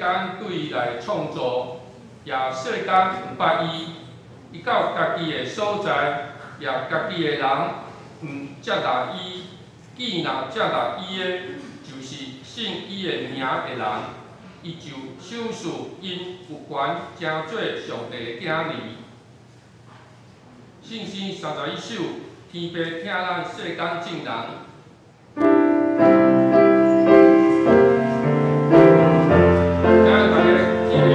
間對伊來創造，也世間毋捌伊。伊到家己的所在，也家己的人毋接納伊。既若接納伊的，就是信伊的名的人，伊就賞賜𪜶有權成做上帝的囝兒。聖詩31首，天父疼咱世間眾人。請大家起立。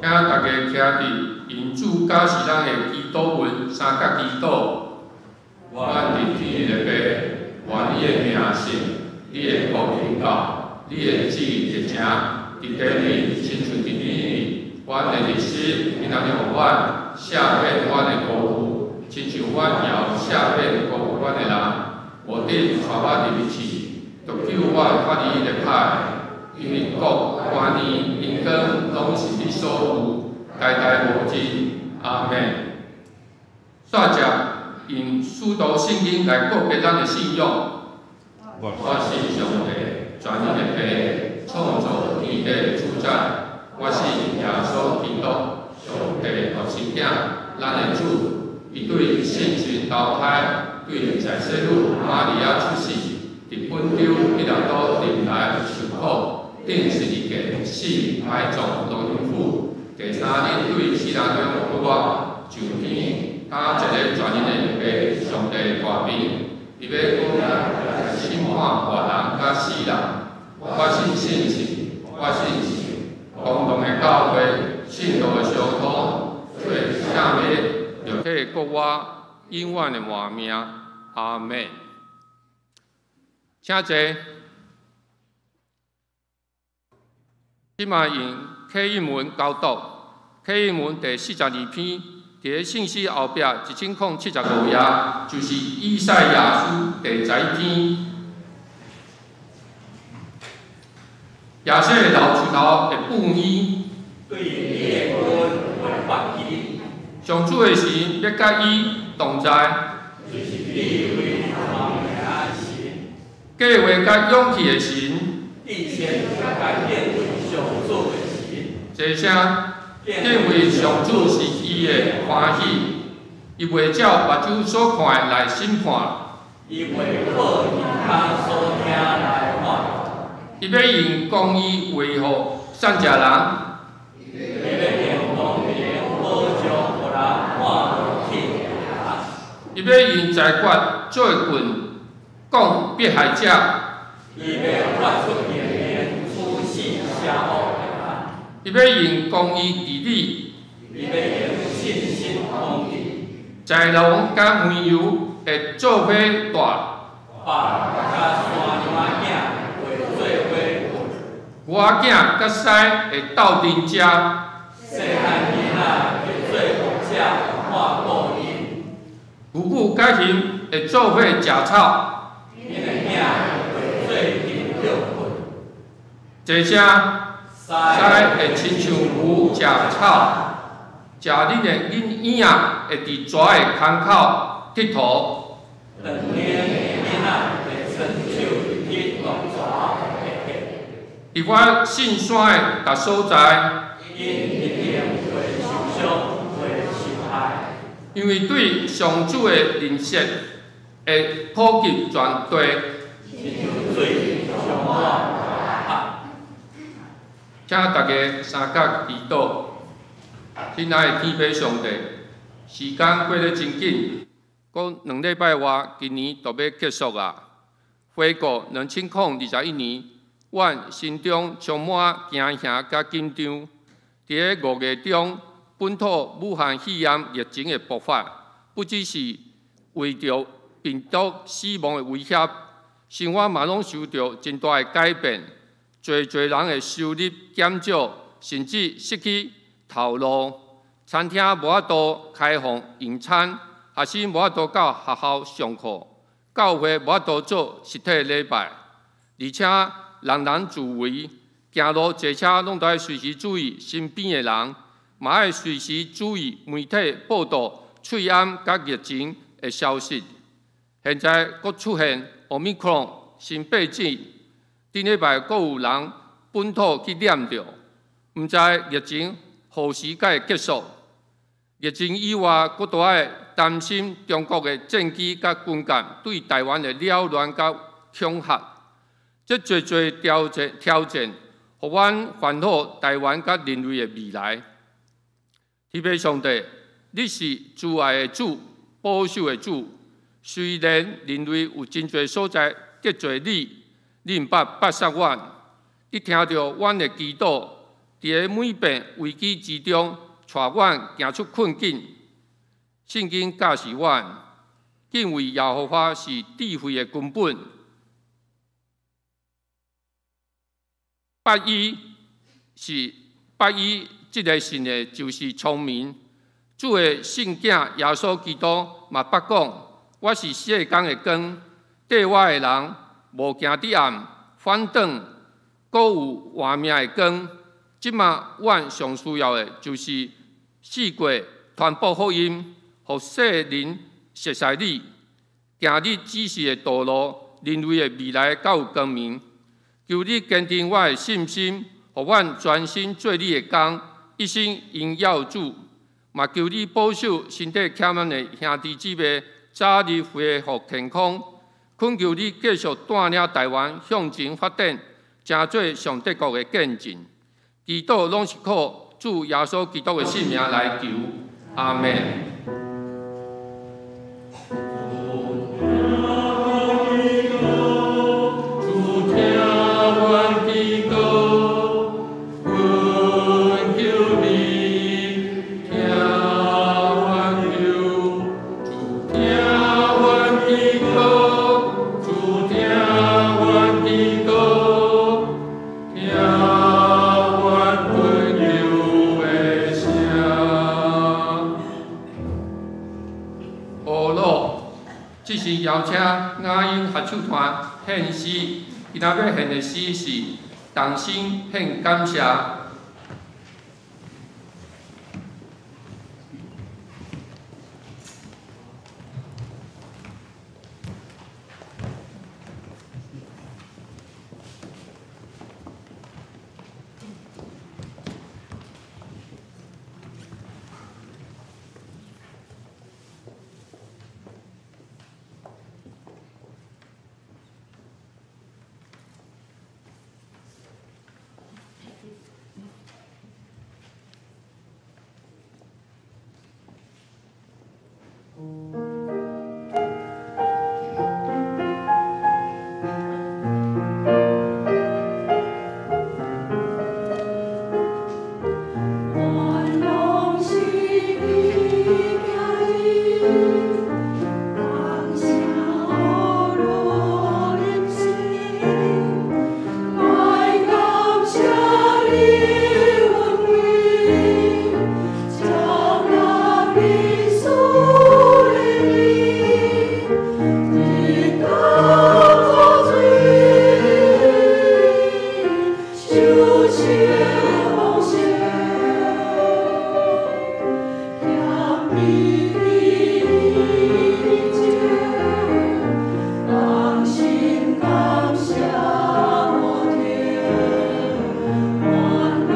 請大家徛佇因主教示咱的祈禱文三角祈禱。阮佇天的父，願你的名聖，你的國臨到，你的旨意達成，佇地裡親像佇天裡。阮的日食今仔日予阮，赦免阮的過誤，親像阮也赦免過誤阮的人。無得帶阮入去試，著救阮脫離彼个歹的。因為國、權勢、榮光，攏是你所有，代代無盡。阿們。煞接用使徒信經來告別咱的信仰。我信上帝，全能的父，創造天地的主宰。我信耶穌基督，上帝獨生囝，咱的主，伊對聖神投胎，對在洗女瑪利亞出世，佇本丟彼拉多臨來受苦，釘十字架，死，埋葬，落陰府，第三日對死人中復活，上天，敢坐咧全能的右邊，上帝大邊，伊欲閣來審判活人佮死人。我信聖神，我信公同的教會，聖徒的相通，做聖禮，肉體復活，永遠的活命。阿門。請坐。這擺用啟應文交讀，啟應文第42篇，佇咧聖詩後壁1075頁，就是以賽亞書第11篇。耶西的老樹頭會布衣，對伊的根會發枝。上主的神欲佮伊同在，就是智慧聰明的神。計劃佮勇氣的神，至聖佮敬畏上主的神。齊聲，敬畏上主是伊的歡喜，伊袂照目睭所看的來審判。伊袂靠耳孔所聽來判斷。伊欲用公義維護散食人。伊欲用公平保障予人看落去。伊欲用裁決做棍，摃迫害者。伊欲發出命令，處死邪惡的人。伊欲用公義治理。伊欲用信實統治。豺狼佮獁牛會做伙蹛。豹佮山羊仔囝會做伙睏。牛仔囝佮狮會鬥陣食。細漢囡仔會做牧者看顧𪜶。牛母佮熊會做伙食草。𪜶的囝會做陣歇睏。齊聲，獅會親像牛食草，食恁的囡嬰仔會佇蛇的空口𨑨迌。斷奶的囡仔會伸手入去毒蛇的穴。佇我聖山的逐所在，𪜶一定袂受傷，袂受害。因為對上主的認識會普及全地。親像水充滿大海。請大家三角祈禱。親愛的天父上帝，時間過得真緊，閣2禮拜外，今年就欲結束矣。回顧2021年，阮心中充滿驚嚇佮緊張。佇咧5月中，本土武漢肺炎疫情的爆發，不只是為著病毒死亡的威脅，生活嘛攏受著真大的改變，濟濟人的收入減少，甚至失去頭路。餐廳無法度開放用餐，學生無法度到學校上課，教會無法度做實體禮拜，而且人人自危，行路坐車攏著愛隨時注意身邊的人，嘛愛隨時注意媒體報導喙罨佮疫情的消息。現在閣出現奧密克戎新變種，頂禮拜閣有人本土去染著，毋知疫情何時才會結束。疫情以外，閣著愛擔心中國的戰機佮軍艦對台灣的擾亂佮恐嚇。這濟濟挑戰，挑戰，予阮煩惱台灣佮人類的未來。天父上帝，你是慈愛的主，保守的主。雖然人類有真濟所在得罪你，你毋捌抹殺阮。你聽著阮的祈禱，佇咧每遍危機之中，帶阮行出困境。聖經教示阮，敬畏耶和華是智慧的根本。捌伊是捌伊這个神的，就是聰明。主的聖囝耶穌基督嘛捌講：我是世間的光，綴我的人無行佇暗，反轉閣有活命的光。這馬阮上需要的，就是四界傳播福音，予世人熟似你，行你指示的道路，人類的未來才有光明。求你堅定我的信心，予予阮專心做你的工，一心榮耀主。嘛求你保守身體巧曼的兄弟姊妹，早日恢復健康。懇求你繼續帶領台灣向前發展，成做上帝國的見證。祈禱攏是靠主耶穌基督的聖名來求，阿們。邀請雅音合唱團獻詩，今仔欲獻的詩是《同心獻感謝》。同心感謝無天。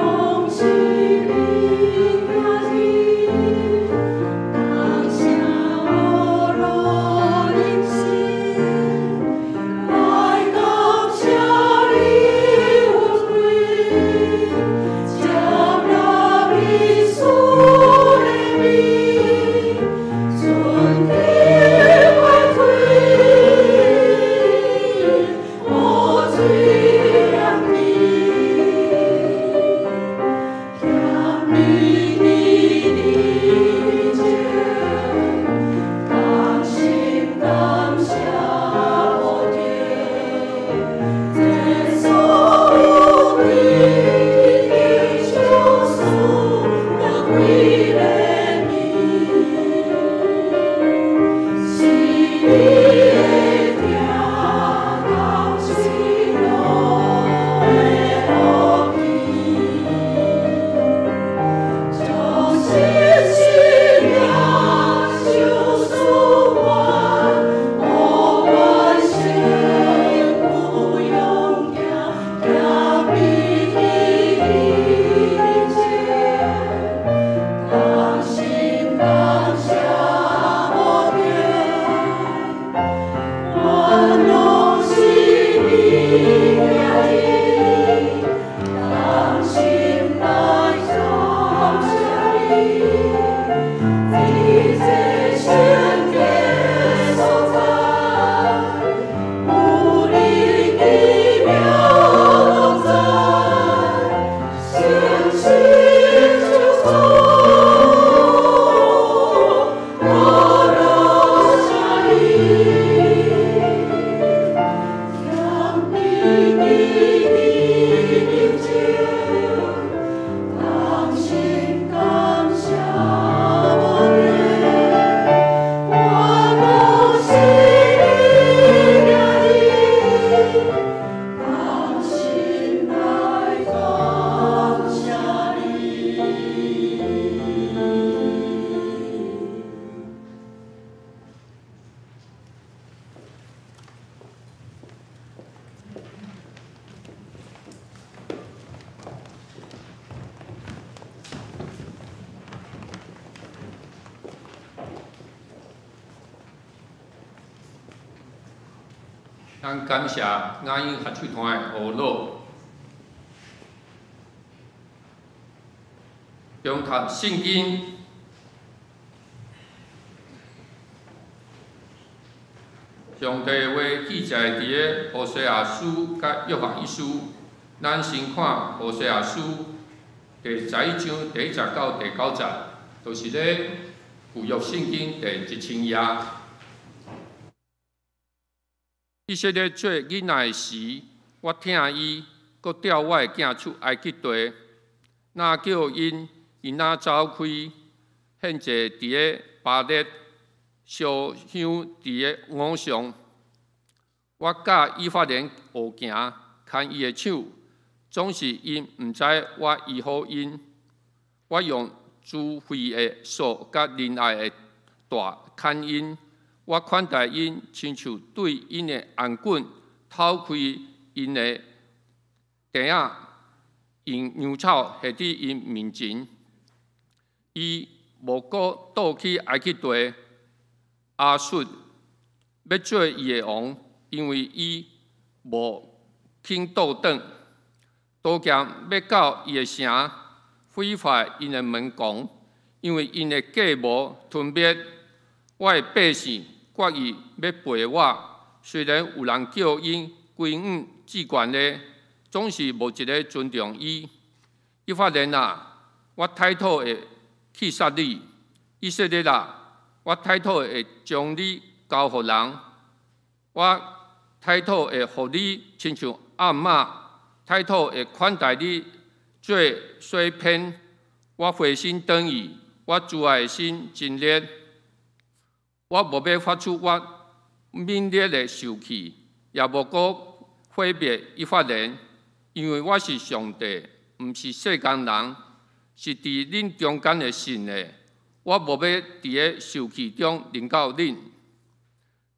咱感謝雅音合唱團的胡老，中讀聖經，上帝話記載佇个何西阿書佮約翰一書。咱先看何西阿書第11章第1節到第9節，就是咧舊約聖經第1000頁。以色列做囡仔的時，我疼伊，閣帶我的囝出埃及地。若叫𪜶，𪜶若走開，獻祭佇个巴力，燒香佇个偶像。我教以法蓮學行，牽伊的手，總是𪜶毋知我醫好𪜶。我用慈惠的索佮仁愛的帶牽𪜶。我款待𪜶，親像對𪜶的頷頸透開𪜶的蹄仔，用香草獻佇𪜶面前。伊無閣倒去埃及地，亞述欲做伊的王，因為伊無肯倒轉。刀劍欲到伊的城，毀壞𪜶的門牆，因為𪜶的計謀吞滅我的百姓，決意欲背我。雖然有人叫𪜶歸向至懸的，總是無一个尊重伊。以法蓮啊，我歹討會去殺你；以色列啊，我歹討會將你交予人。我歹討會予你親像暗馬，歹討會款待你做洗片。我回心轉意，我慈愛的心真熱。我無欲發出我猛烈的受氣，也無閣毀滅以法蓮，因為我是上帝，毋是世間人，是佇恁中間的神的。我無欲佇个受氣中臨到恁。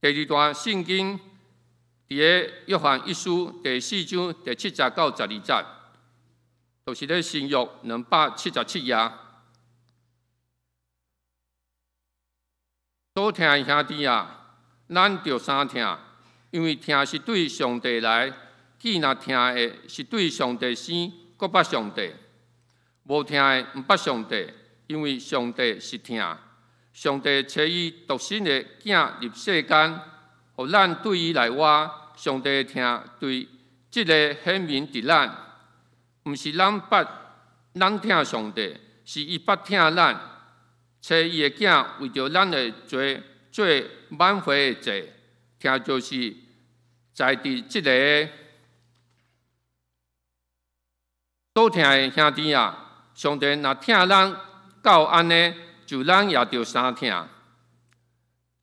第二段聖經佇个約翰一書第4章第7節到12節，就是咧新約277頁。所疼的兄弟啊，咱著相疼，因為疼是對上帝來，既若疼的是對上帝生，閣捌上帝；無疼的毋捌上帝，因為上帝是疼。上帝差伊獨生的囝入世間，予咱對伊來活。上帝的疼對這个顯明佇咱，毋是咱捌咱疼上帝，是伊捌疼咱。差伊的囝為著咱的罪做挽回的祭，疼就是在佇這个所疼的兄弟啊，上帝若疼咱到按呢，就咱也著相疼。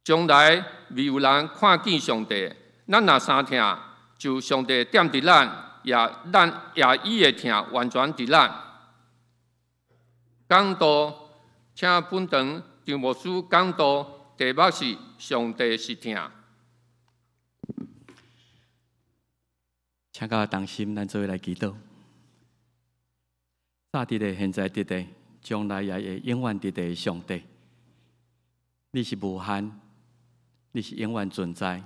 將來未有人看見上帝，咱若相疼，就上帝踮佇咱，也咱也伊的疼完全佇咱。講道，請本堂張牧師講道，題目是上帝是疼。請佮我同心，咱做伙來祈禱。早佇咧，現在佇咧，將來也會永遠佇咧上帝，你是無限，你是永遠存在，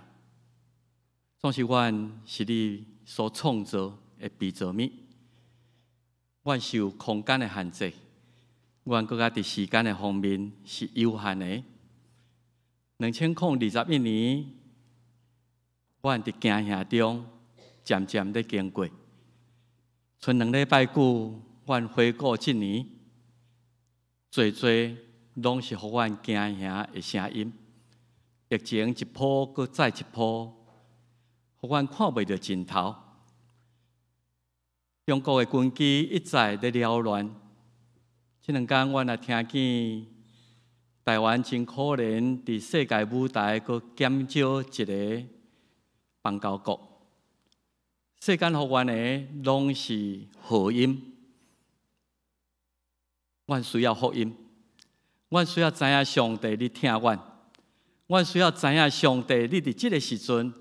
總是阮是你所創造的被造物，阮受空間的限制，阮閣較佇時間的方面是有限的。2021年，阮佇驚嚇中漸漸咧經過，賰兩禮拜久，阮回顧這年，濟濟攏是予阮驚嚇的聲音。疫情一波閣再一波，予阮看袂著盡頭。中國的軍機一再咧擾亂，這兩工阮也聽見台灣真可憐，佇世界舞台閣減少一个邦交國。世間予阮的攏是禍音，阮需要福音，阮需要知影上帝你疼阮，阮需要知影上帝你佇這个時陣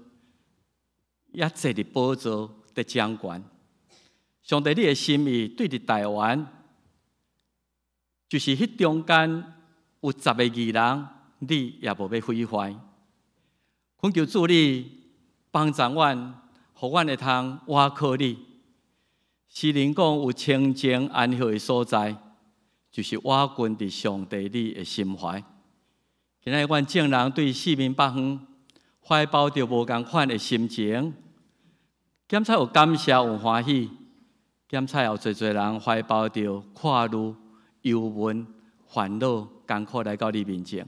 也坐佇寶座佇掌權。上帝你的心意對佇台灣，就是彼中間有十个義人，你也無欲毀壞。懇求主你幫助阮，予阮會通倚靠你。詩人講有清靜安息的所在，就是倚近佇上帝你的心懷。今仔日阮眾人對四面八方懷抱著無仝款的心情，檢查有感謝有歡喜，檢查有濟濟人懷抱著掛慮、憂悶、煩惱、艱苦來到你面前。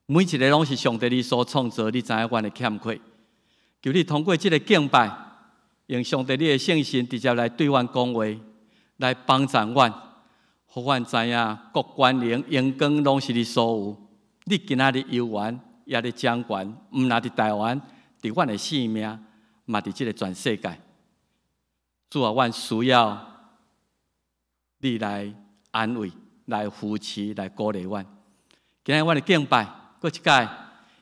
每一个攏是上帝你所創造，你知影阮的欠缺。求你通過這个敬拜，用上帝你的聖神直接來對阮講話，來幫助阮，予阮知影國權能榮光攏是你所有。你今仔日猶原也咧掌權，毋但佇台灣，佇阮的性命，嘛佇這个全世界。主啊，阮需要你來安慰、來扶持、來鼓勵阮。今仔日阮的敬拜，閣一擺，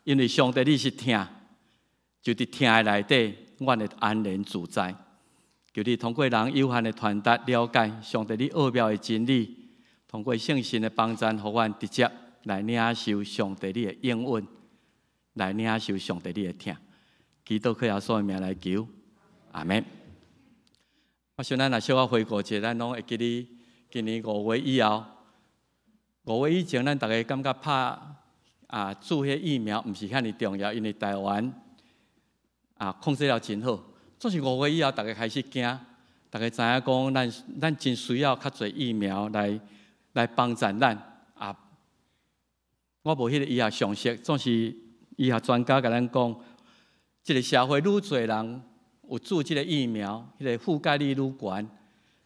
因為上帝你是疼，就佇疼的內底，阮會安然自在。求你通過人有限的傳達了解上帝你奧妙的真理，通過聖神的幫助，予阮直接來領受上帝你的應允，來領受上帝你的疼。祈禱靠耶穌的名來求，阿門。我想咱若小可回顧一下，咱攏會記得今年五月以後，五月以前，咱逐家感覺拍啊注彼疫苗毋是遐爾重要，因為台灣啊控制了真好。總是五月以後，逐家開始驚，逐家知影講，咱真需要較濟疫苗來幫助咱啊。我無彼个醫學常識，總是醫學專家共咱講，這个社會愈濟人有注這个疫苗，彼个覆蓋率愈懸，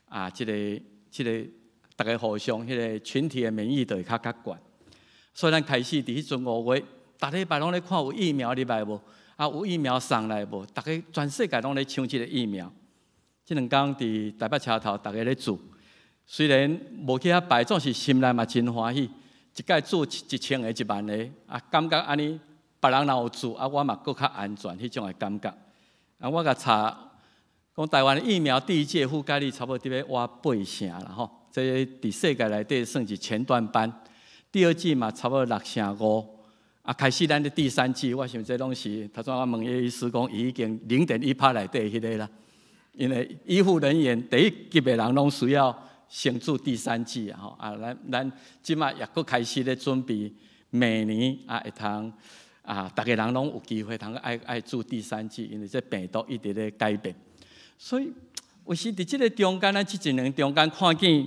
啊，這个逐家互相彼个群體的免疫就會較懸。所以咱開始佇彼陣五月，逐禮拜攏咧看有疫苗入來無？啊，有疫苗送來無？逐家全世界攏咧搶這个疫苗。這兩工佇台北車頭，逐家咧注，雖然無去遐排，總是心內嘛真歡喜。一擺注1000个、1萬个，啊，感覺按呢，別人若有注，啊，我嘛閣較安全，彼種的感覺。啊，我共查，講台灣的疫苗第一劑覆蓋率差不多佇咧倚八成啦吼，這佇世界內底算是前段班。第二劑嘛差不多6成5，啊，開始咱的第三劑，我想這攏是頭先我問葉醫師講，伊已經0.1趴內底彼个啦。因為醫護人員第一級的人攏需要先注第三劑啊吼，啊，咱這馬也閣開始咧準備，明年啊會通啊，逐个人攏有機會通愛注第三劑，因為這病毒一直咧改變，所以有時佇這个中間，咱這一年中間看見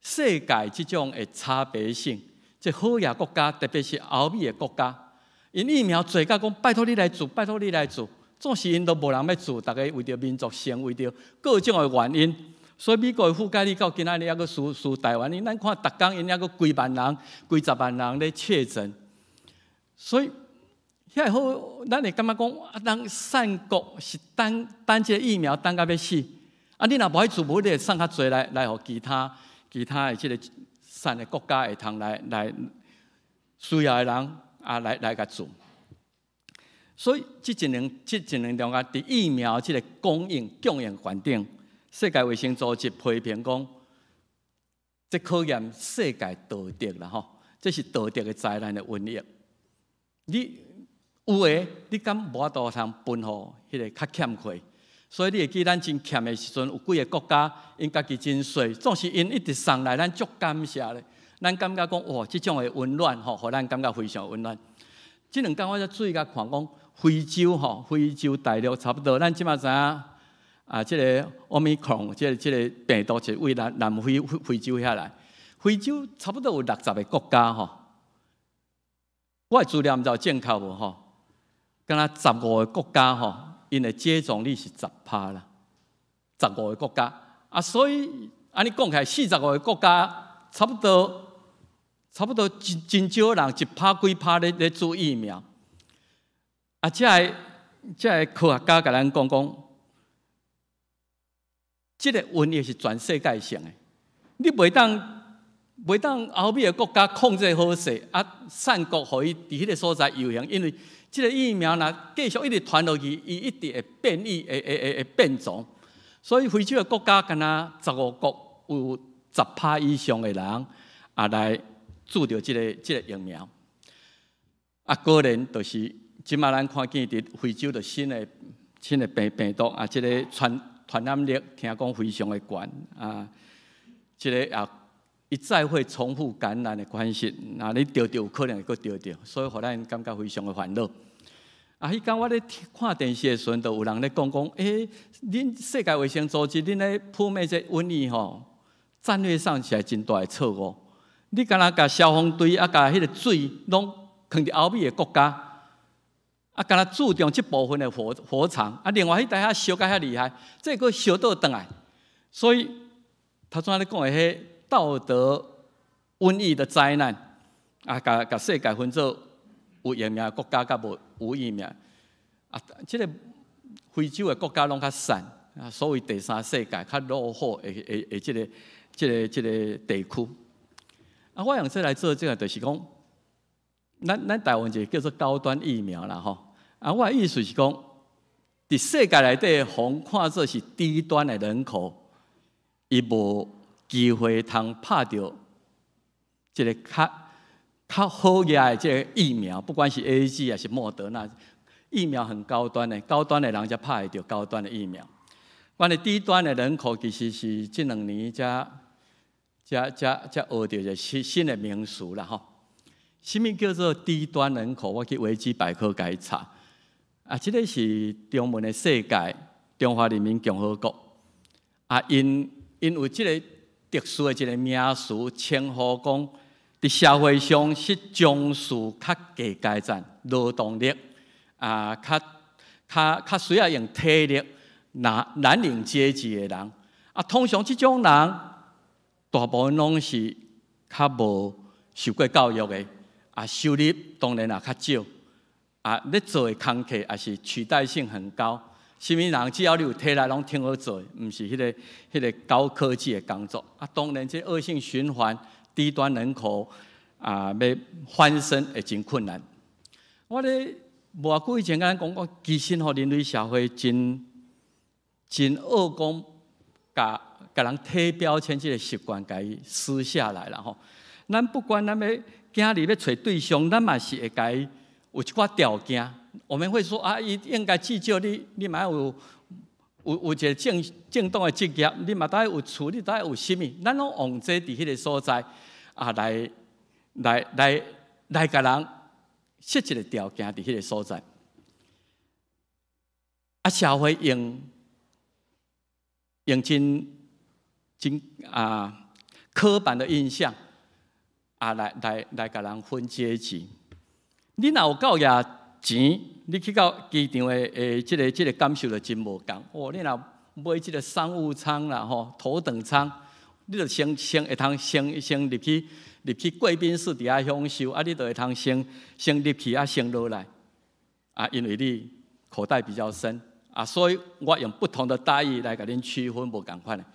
世界這種的差別性，這好額國家，特別是歐美的國家，𪜶疫苗濟甲講，拜託你來注，拜託你來注，總是𪜶都無人欲注，逐家為著民族性，為著各種的原因，所以美國的覆蓋率到今仔日猶閣輸輸台灣。𪜶咱看逐工𪜶猶閣幾萬人、幾十萬人咧確診，所以遐好，咱會感覺講啊，咱散國是等等這个疫苗等甲欲死，啊，你若無愛注，無你會送較濟來來予其他的這个散的國家會通來需要的人啊來共注。所以這一年中間，佇疫苗這个供應環境，世界衛生組織批評講，這考驗世界道德啦吼，這是道德的災難的瘟疫。你有的，你敢無法度通分予彼个較欠缺？所以你會記咱真欠的時陣，有幾个國家𪜶家己真細，總是𪜶一直送來，咱足感謝咧。咱感覺講哇，這種的溫暖吼，予咱感覺非常溫暖。這兩工我才注意共看講，非洲吼，非洲大陸差不多，咱這馬知影啊，這个 Omicron，這个病毒是為南非非洲遐來，非洲差不多有60个國家吼。我的資料毋知有正確無吼？敢若十五个國家吼，𪜶的接種率是10趴啦，十五个國家啊，所以按呢講起來，45个國家差不多真真少人1趴幾趴咧注疫苗。啊，這个科學家共咱講講，這个瘟疫是全世界性的，你袂當歐美的國家控制好勢，啊，散國予伊佇彼个所在遊行，因為這个疫苗若繼續一直傳落去，伊一直會變異，會變種。所以非洲的國家敢若十五國有10趴以上的人啊來注著這个疫苗。啊，果然就是這馬咱看見佇非洲的新的病毒啊，這个傳染力聽講非常的懸啊，這个啊一再會重複感染的關係，啊，你著著有可能會閣著著，所以予咱感覺非常的煩惱。啊，彼工我咧看電視的時陣，就有人咧講講，恁世界衛生組織，恁咧撲滅這瘟疫吼，戰略上是真大的錯誤。你敢若共消防隊啊，共彼个水攏囥佇歐美的國家，啊，敢若注重這部分的火場，啊，另外彼搭遐燒甲遐厲害，這閣燒倒轉來。所以頭先咧講的彼道德瘟疫的災難，啊，共世界分做有疫苗的國家佮無有疫苗，啊，這个非洲的國家攏較散，啊，所謂第三世界較落後的這个地區。啊，我用這來做這个，就是講，咱台灣一個叫做高端疫苗啦，吼。啊，我的意思是講，佇世界內底，予看做是低端的人口，伊無機會通拍著這个較好額的這个疫苗，不管是 AZ 還是莫德納，疫苗很高端的，高端的人才拍會著高端的疫苗。關於低端的人口，其實是這2年才學著一個新的名詞啦，吼。啥物叫做低端人口？我去維基百科共伊查。啊，這个是中文的世界，中華人民共和國。啊，𪜶有這个特殊的一个名詞稱呼講，佇社會上是從事較低階層勞動力，啊，較需要用體力、藍領階級的人。啊，通常這種人大部分攏是較無受過教育的，啊，收入當然也較少，啊，咧做的工課也是取代性很高。啥物人只要你有體力，攏挺好做，毋是彼个高科技的工作。啊，當然這惡性循環，低端人口啊，欲翻身會真困難。我咧無偌久以前，敢講過，其實吼人類社會真惡講，共人貼標籤這个習慣，共伊撕下來啦吼。咱不管咱欲囝兒欲揣對象，咱嘛是會共伊有一寡條件。我們會說啊，伊應該至少你嘛有一个正當的職業，你嘛得有厝，你得有啥物？咱攏用這佇彼个所在啊，來共人設一个條件佇彼个所在。啊，社會用真啊刻板的印象啊，來共人分階級。你若有夠額錢，你去到機場的這个感受就真無仝。哦，你若買這个商務艙啦吼，頭等艙，你就先會通先入去貴賓室佇遐享受，啊，你就會通先入去啊，先落來。啊，因為你口袋比較深啊，所以我用不同的待遇來共恁區分無仝款的。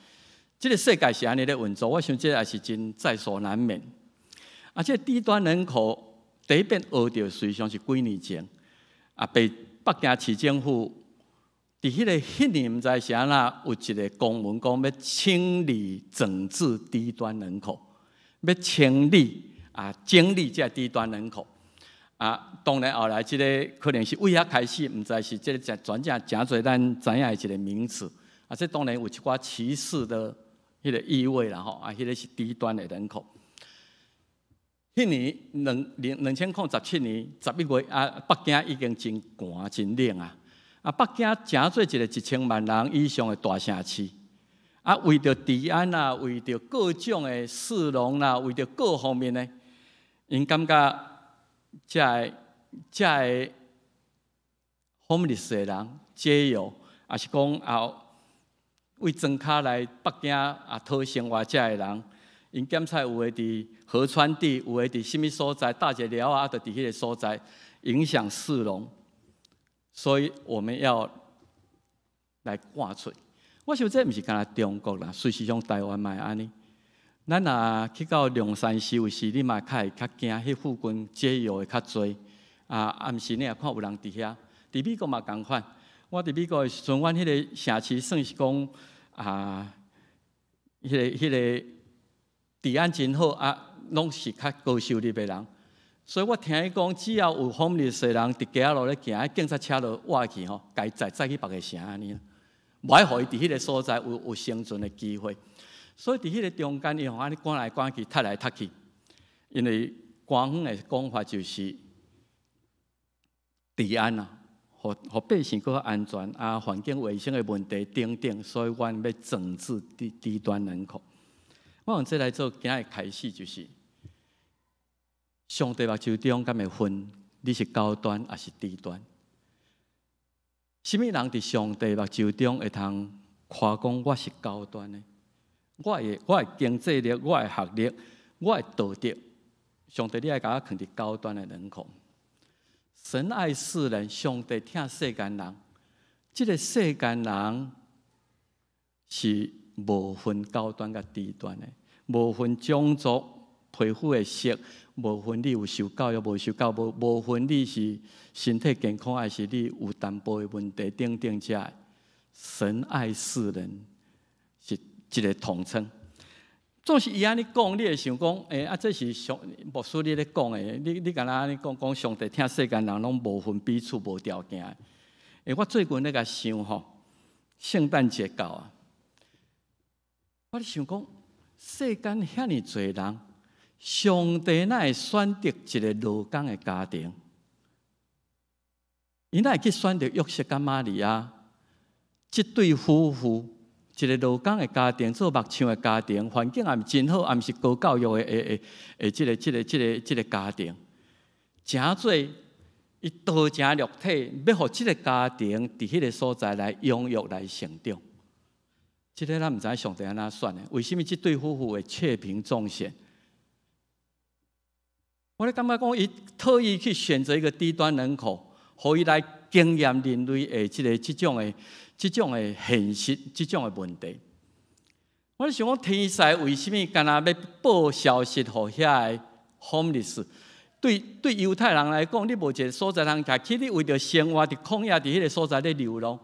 這个世界是按呢咧運作，我想這也是真在所難免。啊，這个低端人口第一遍學著，實際上是幾年前，啊，被北京市政府佇彼年毋知是按怎有一个公文講欲清理整治低端人口，欲清理啊整理這低端人口。啊，當然後來這个可能是為遐開始，毋知是這个轉正誠濟咱知影的一个名詞。啊，這當然有一寡歧視的彼个意味啦吼。啊，彼个是低端的人口。彼年2017年11月啊，北京已經真寒真冷啊！啊，北京誠做一个1000萬人以上的大城市，啊，為著治安啊，為著各種的市容啦，為著各方面的，𪜶感覺這个 homeless 的人，街友，抑是講啊，為莊跤來北京啊討生活這个人，𪜶檢查有的佇河川地，有的佇啥物所在，搭一个寮仔，就佇彼个所在影響市容，所以我們要來趕出。我想這毋是干焦中國啦，事實上台灣嘛會按呢。咱若去到龍山寺有時，你嘛較會較驚，彼附近街友會較濟。啊，暗時你若看有人佇遐，佇美國嘛仝款。我佇美國的時陣，阮彼个城市算是講啊，彼个治安真好啊，攏是較高收入的人。所以我聽伊講，只要有 homeless 的人佇街仔路咧行，警察車就倚去吼，共伊載載去別个城按呢，無愛予伊佇彼个所在有生存的機會。所以佇彼个中間，伊予按呢趕來趕去，踢來踢去。因為官方的講法就是治安啊，予予百姓閣較安全啊，環境衛生的問題等等，所以阮欲整治低低端人口。我用這來做今仔日開始，就是上帝目睭中敢會分你是高端抑是低端？啥物人佇上帝目睭中會通誇講我是高端的？我的經濟力、我的學歷、我的道德，上帝你愛共我囥佇高端的人口。神愛世人，上帝疼世間人。這个世間人是無分高端佮低端的，無分種族、皮膚的色，無分你有受教育無受教育，無分你是身體健康抑是你有淡薄的問題等等這。神愛世人是一个統稱。總是伊按呢講，你會想講，欸，啊，這是上牧師你咧講的，你敢若按呢講講上帝疼世間人攏無分彼此無條件的。欸，我最近咧共想吼，聖誕節到啊，我咧想講，世間遐爾濟人，上帝哪會選擇一个勞工的家庭？伊哪會去選擇約瑟佮瑪利亞這對夫婦？一个勞工的家庭，做木匠的家庭，環境也毋真好，也毋是高教育的這个家庭，誠做伊道成肉體，欲予這个家庭佇彼个所在來養育、來成長。這个咱毋知上帝按怎選的？為啥物這對夫婦會雀屏中選？我咧感覺講，伊特意去選擇一個低端人口，予伊來經驗人類的這種的現實，這種的問題。我咧想講，天使為啥物敢若欲報消息予遐个 homeless？對猶太人來講，你無一个所在通徛起，你為著生活佇曠野佇彼个所在咧流浪。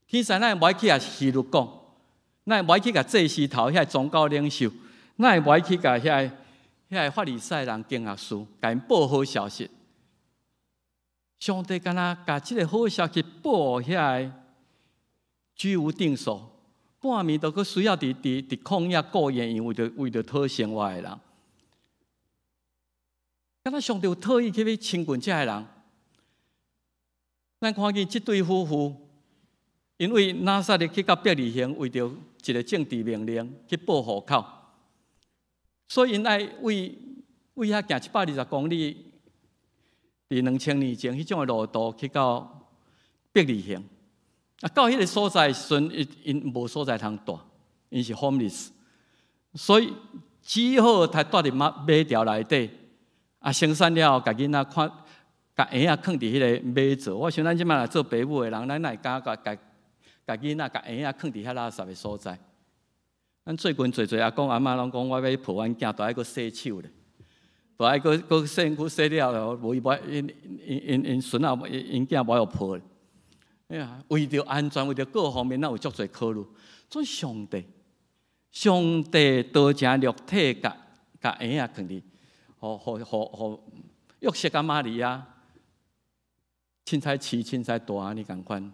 天使哪會無愛去共希律講？哪會無愛去共祭司頭遐宗教領袖？哪會無愛去共遐个法利賽人經學士，共𪜶報好消息？上帝敢若共這个好消息報予遐个居無定所，半暝都閣需要佇曠野過夜，因為為著討生活的人。敢若上帝有特意去欲親近這个人。咱看見這對夫婦，因為拿撒勒去到伯利恆，為著一个政治命令去報戶口，所以𪜶愛為為遐行720公里，佇2000年前彼種的路途去到伯利恆。啊，到彼个所在時陣，𪜶無所在通蹛，𪜶是 homeless，所以只好蹛蹛佇馬馬槽內底。啊，生產了後，共囡仔看，共嬰仔囥佇彼个馬槽。我想咱這擺若做爸母的人，咱哪會敢共共共囡仔、共嬰仔囥佇遐垃圾的所在？咱最近濟濟阿公阿嬤攏講，我欲抱阮囝，都愛閣洗手咧，都愛閣閣洗身軀洗了後，無伊無𪜶𪜶𪜶𪜶孫仔𪜶囝無愛予抱咧。哎呀，為著安全，為著各方面，咱有足濟考慮。所以上帝，上帝道成肉體，共共嬰仔囥佇，予予予予約瑟佮瑪利亞，凊彩飼凊彩大按呢仝款。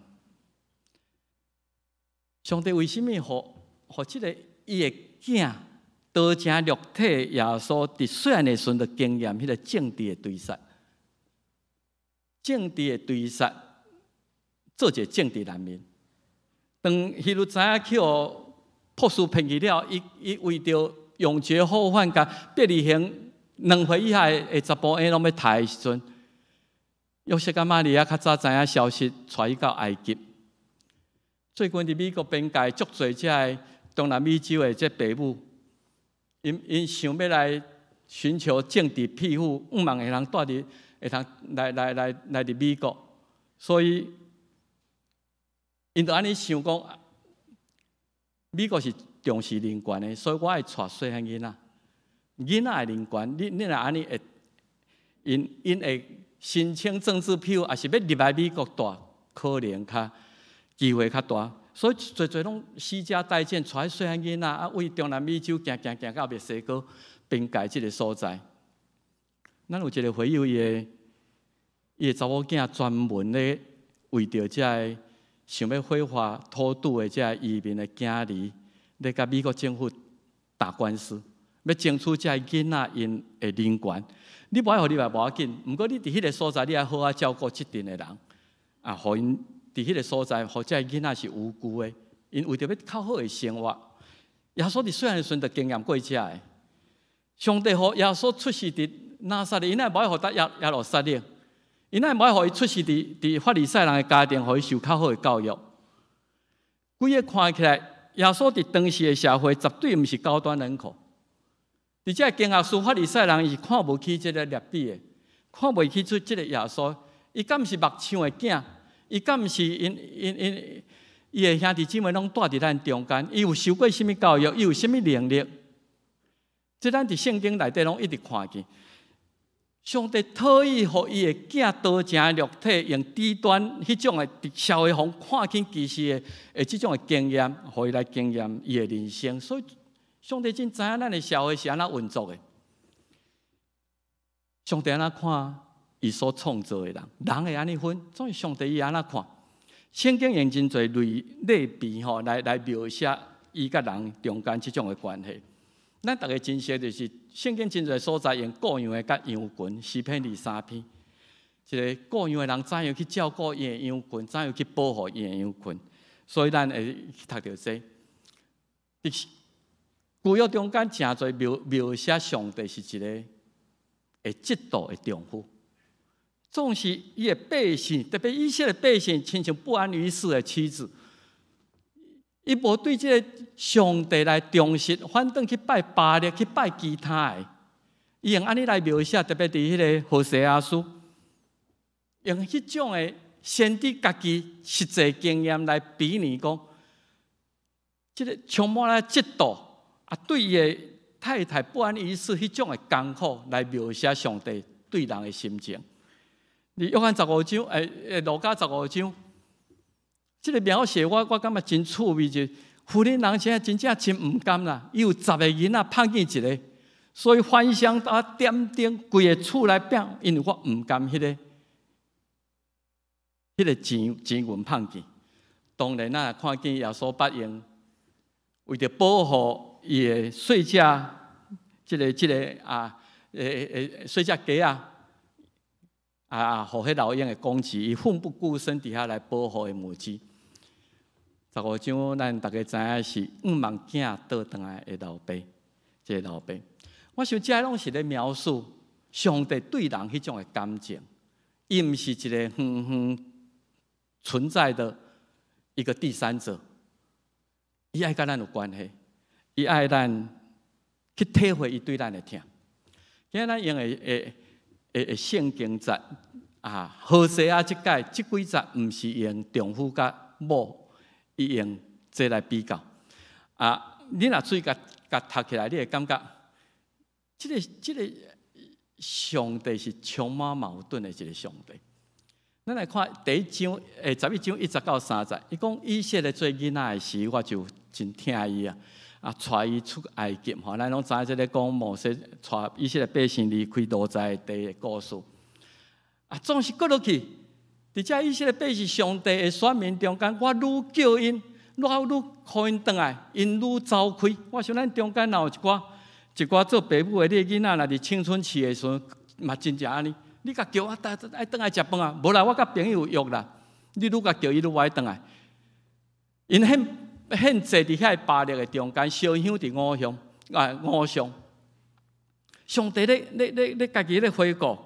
上帝為啥物予予這个伊的囝道成肉體耶穌佇細漢的時陣就經驗彼个政治的追殺，政治的追殺，做一个政治難民。當希律知影去予波斯騙去了，伊伊為著永絕後患，共伯利恆2歲以下的查埔嬰攏欲刣的時陣，約瑟佮瑪利亞較早知影消息，帶伊到埃及。最近佇美國邊界足濟這个中南美洲的這爸母，𪜶𪜶想欲來尋求政治庇護，向望會通蹛佇會通來來來來佇美國，所以𪜶就按呢想講，美國是重視人權的，所以我愛帶細漢囡仔，囡仔的人權，你你若按呢會，𪜶𪜶會申請政治庇護，抑是欲入來美國蹛，可能較機會較大，所以濟濟攏攜家帶眷，帶細漢囡仔啊，為中南美洲行行行到墨西哥邊界這个所在。咱有一个會友，伊的查某囝專門咧為著這个想欲非法偷渡的這个移民的囝兒，咧佮美國政府打官司，欲爭取這个囡仔𪜶的人權。你無愛予入來無要緊，毋過你佇彼个所在，你愛好好照顧這陣的人，啊，予𪜶佇彼个所在，予這个囡仔是無辜的，𪜶為著欲較好的生活。耶穌佇細漢時陣就經驗過這个。上帝予耶穌出世佇拿撒勒，伊若無愛予佇耶路撒冷，伊若無愛予伊出世佇法利賽人的家庭，予伊受較好的教育。規个看起來，耶穌佇當時的社會絕對毋是高端人口。佇這個經學士法利賽人是看無起這个拉比的，看袂起出這个耶穌。伊敢毋是木匠的囝？伊敢毋是𪜶𪜶𪜶伊的兄弟姊妹攏蹛佇咱中間？伊有受過啥物教育？伊有啥物能力？這咱佇聖經內底攏一直看見，上帝特意予伊的囝道成肉體，用低端彼種的佇社會上看輕歧視的這種的經驗，予伊來經驗伊的人生。所以上帝真知影咱的社會是按怎運作的。上帝按怎看伊所創造的人，人會按呢分，所以上帝伊按怎看？聖經用真濟類類比吼，來描寫伊佮人中間這種的關係。咱逐家真熟就是聖經真濟所在用顧羊的佮羊群，詩篇23篇，一个顧羊的人怎樣去照顧伊的羊群，怎樣去保護伊的羊群，所以咱會去讀著這個。佇舊約中間誠濟描寫上帝是一個會嫉妒的丈夫，總是伊的百姓，特別以色列百姓，親像不安於室的妻子。伊無對這个上帝來忠實，反轉去拜巴力，去拜其他的。伊用按呢來描寫，特別佇彼个何西阿書，用彼種的先知家己實際經驗來比擬講，這个充滿了嫉妒啊，對伊的太太不安於室彼種的艱苦來描寫上帝對人的心情。佇約翰十五章，路加十五章。這个描寫我感覺真趣味，就婦人人真真正真毋甘啦，伊有十个囡仔拋見一个，所以翻箱倒點燈，規个厝來拼，因為我毋甘彼个錢銀拋去。當然咱看見耶穌捌用為著保護伊的細隻，這個啊，細隻雞仔。啊！予彼老鷹的攻擊，伊奮不顧身佇遐來保護伊母雞。十五章，咱逐家知影是向望囝倒轉來的老爸，這个老爸。我想這攏是咧描述上帝對人彼種的感情，伊毋是一个遠遠存在的一個第三者，伊愛佮咱有關係，伊愛咱去體會伊對咱的疼。今仔咱用的聖經節啊，何西阿這擺這幾節，毋是用丈夫佮某，伊用這來比較。啊，你若注意共讀起來，你會感覺，這個上帝是充滿矛盾的一個上帝。咱來看第一章，11章1節到3節，伊講以色列做囡仔的時，我就真疼伊啊，啊，帶伊出埃及吼，咱攏知影這个講摩西帶以色列百姓離開奴才地的故事。啊，總是閣落去，佇遮以色列百姓上帝的選民中間，我愈叫𪜶，我愈予𪜶轉來，𪜶愈走開。我想咱中間若有一寡做爸母的，你的囡仔若佇青春期的時陣，嘛真正按呢。你共叫啊，愛轉來食飯啊，無啦，我佮朋友約啦。你愈共叫伊愈無愛轉來。𪜶獻祭佇遐巴力的中間，燒香佇偶像啊偶像。上帝咧家己咧回顧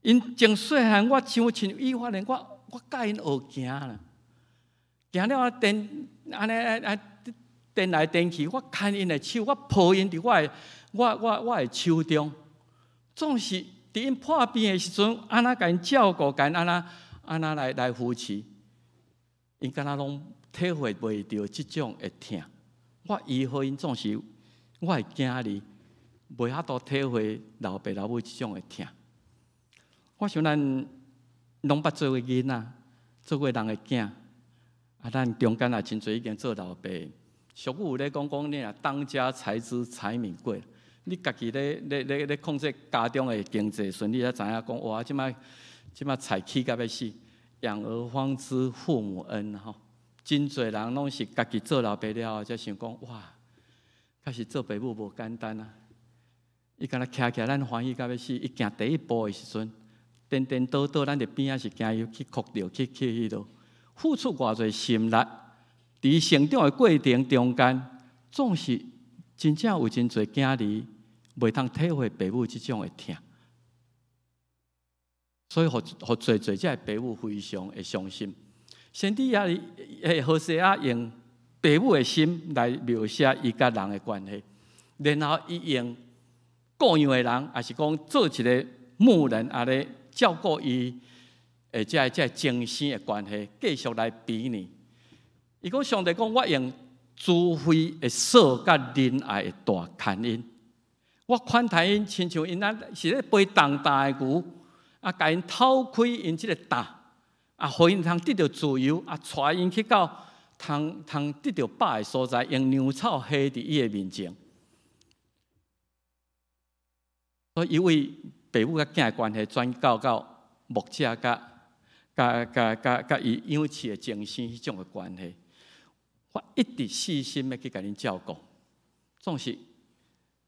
，𪜶從細漢我像親伊發現我教𪜶學行啦，行了啊顛按呢啊顛來顛去，我牽𪜶的手，我抱𪜶佇我的手中，總是佇𪜶破病的時陣，按怎共𪜶照顧，共𪜶按怎來扶持，𪜶敢若攏體會袂著這種的疼。我醫好𪜶總是我的囝兒，袂法度體會老爸老母這種的疼。我想咱攏捌做過囡仔，做過人的囝，啊，咱中間也真濟已經做老爸。俗語有咧講講，你若當家才知柴米貴。你家己咧控制家中的經濟時，你才知影講哇！這擺菜起甲欲死，養兒方知父母恩吼。真濟人攏是家己做老爸了後，才想講哇，確實做爸母無簡單啊！伊敢若徛起來，咱歡喜甲欲死。伊行第一步的時陣，顛顛倒倒，咱佇邊仔是驚伊去磕著，去彼落，付出偌濟心力，佇成長的過程中間，總是真正有真濟囝兒袂通體會爸母這種的疼，所以予濟濟這个爸母非常的傷心。先知也會何西阿用爸母的心來描寫伊佮人的關係，然後伊用顧羊的人，抑是講做一個牧人，也咧照顧伊的這个精神的關係，繼續來比擬。伊講上帝講，我用慈惠的索佮仁愛的帶牽𪜶，我款待𪜶，親像𪜶啊是咧背重擔的牛，啊，共𪜶透開𪜶這個擔，啊，予𪜶通得著自由，啊，帶𪜶去到通通得著飽的所在，用糧草下佇伊的面前。所以，伊為爸母佮囝的關係轉到牧者佮伊養飼的精神彼種的關係。我一直細心的去共恁照顧，總是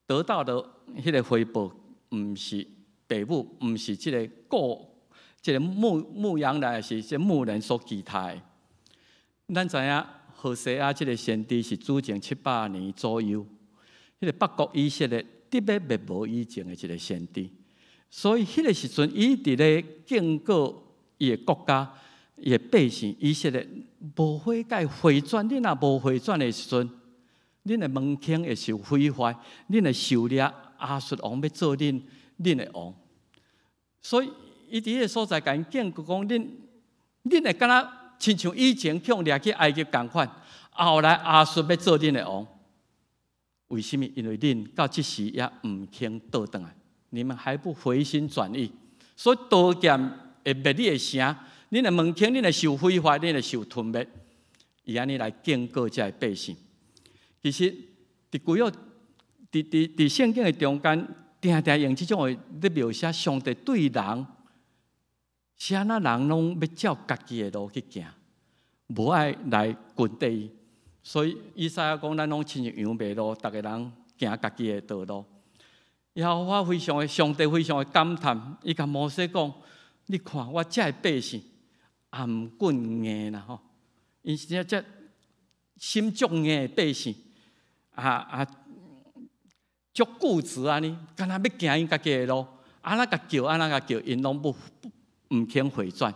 得到的彼個回報，毋是爸母，毋是這个顧，這个牧羊人，是這牧人所期待的。咱知影何西阿這个先知是主前700年左右，彼个北國以色列得欲滅亡以前的一个先知，所以彼个時陣，伊佇咧警告伊的國家、伊的百姓以色列無悔改回轉，恁若無回轉的時陣，恁的門檻會受毀壞，恁會受掠亞述王欲做恁的王。所以伊佇彼个所在共𪜶警告講，恁會敢若親像以前去予掠去埃及仝款，後來亞述欲做恁的王。為啥物？因為恁到這時猶毋肯倒轉來，你們還不回心轉意，所以刀劍會滅你的城，恁的門檻，恁會受毀壞，恁會受吞滅。伊按呢來警告這个百姓。其實，佇舊約，佇聖經的中間，定定用這種話咧描寫上帝對人，是按怎人攏欲照家己的路去行，無愛來跟綴伊。所以以賽亞講，咱攏親像羊迷路，逐个人行家己的道路。耶和華非常的，上帝非常的感嘆，伊共摩西講：你看我這个百姓，頷頸硬啦吼，𪜶是這心足硬的百姓，啊啊，足固執按呢，敢若欲行𪜶家己的路，按怎共叫，按怎共叫，𪜶攏毋肯回轉。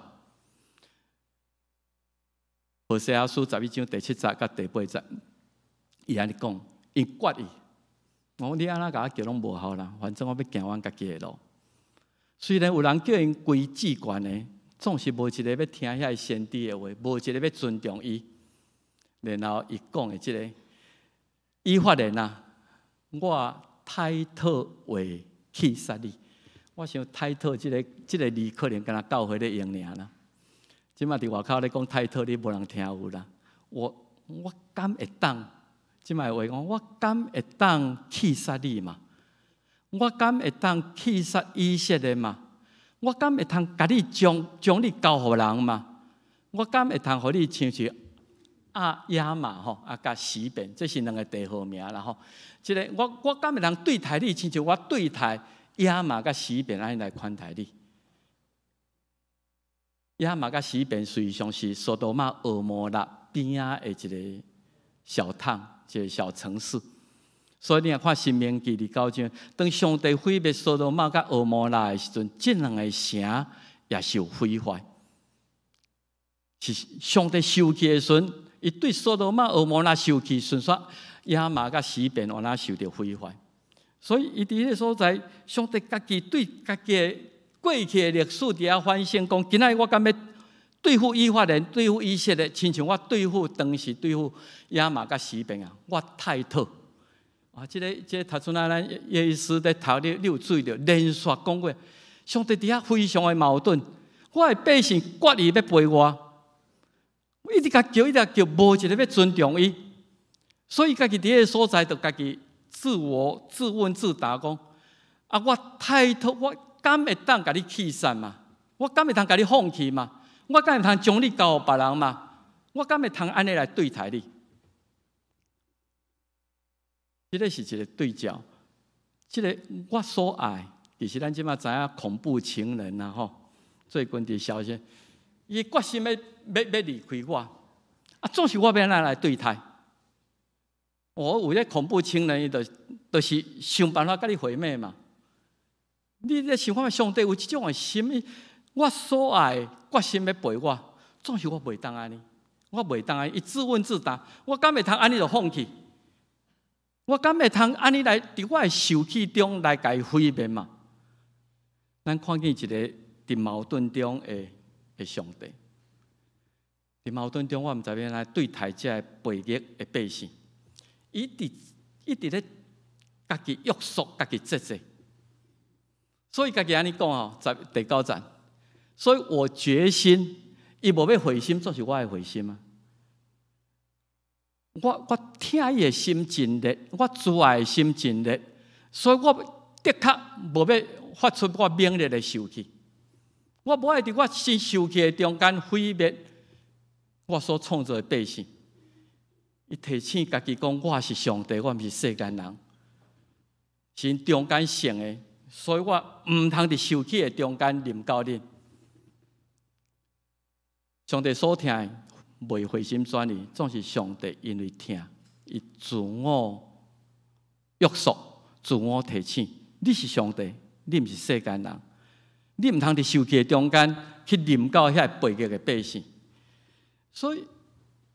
何西阿書11章第7節佮第8節，伊按呢講，𪜶決意，我講你按怎共我叫攏無效啦，反正我欲行阮家己的路。雖然有人叫𪜶歸至懸的，總是無一个欲聽遐个先知的話，無一个欲尊重伊。然後伊講的這个，以法蓮啊，我刣討話氣殺你。我想刣討這个字可能敢若教會咧用爾啦。這擺佇外口咧講刣討，你無人聽有啦。我敢會當？這擺話講，我敢會當氣殺你嘛？我敢會當氣殺以色列嘛？我敢會通共你將你交予人嘛？我敢會通予你親像亞亞瑪吼，啊，佮洗便，這是兩个地號名啦吼。這个我敢會通對待你，親像我對待亞瑪佮洗便按呢來款待你。亞瑪佮洗便實際上是索多瑪、蛾摩拉邊仔的一個小鎮，一個小城市。所以你若看《申命記》29章，當上帝毀滅索多瑪佮蛾摩拉的時陣，這兩个城也受毀壞。是上帝受氣的時陣，伊對索多瑪、蛾摩拉受氣，順煞亞瑪佮洗便予若受著毀壞。所以伊佇彼个所在，上帝家己對家己的過去的歷史佇遐反省，講今仔日我敢欲對付以法蓮、對付以色列，親像我對付當時對付亞瑪佮洗便啊，我刣討。啊，這个頭拄仔咱葉醫師咧讀，你有注意著，連續講過，上帝佇遐非常的矛盾。我的百姓決意欲背我，我一直共叫，一直叫，無一个欲尊重伊，所以家己佇彼个所在，就家己自我自問自答講：啊，我太託，我敢會當共你棄殺嘛？我敢會通共你放棄嘛？我敢會通將你交予別人嘛？我敢會通按呢來對待你？這个是一個對照，這个我所愛，其實咱這馬知影恐怖情人啊吼，最近佇消息，伊決心欲欲欲離開我，啊，總是我欲按怎來對待？我有咧恐怖情人，伊就是想辦法共你毀滅嘛。你咧想看上帝有這種的心，我所愛決心欲背我，總是我袂當按呢，我袂當按呢。伊自問自答，我敢會通按呢就放棄？我敢會通按呢來佇我的受氣中來共伊毀滅嘛？咱看見一个佇矛盾中的上帝，佇矛盾中，我毋知欲按怎對待這个悖逆的百姓。伊直一直咧家己約束，家己節制，所以家己按呢講吼，在第九節，所以我決心，伊無欲灰心，總是我愛灰心啊！我疼伊的心真熱，我慈愛的心真熱，所以我的確無欲發出我猛烈的受氣，我無愛佇我生受氣的中間毀滅我所創造的百姓。伊提醒家己講：我是上帝，我毋是世間人，是𪜶中間聖的，所以我毋通佇受氣的中間臨到恁。上帝所疼的袂回心轉意，總是上帝因為疼，伊自我約束、自我提醒：你是上帝，你毋是世間人，你毋通佇受氣的中間去臨到遐悖逆的百姓。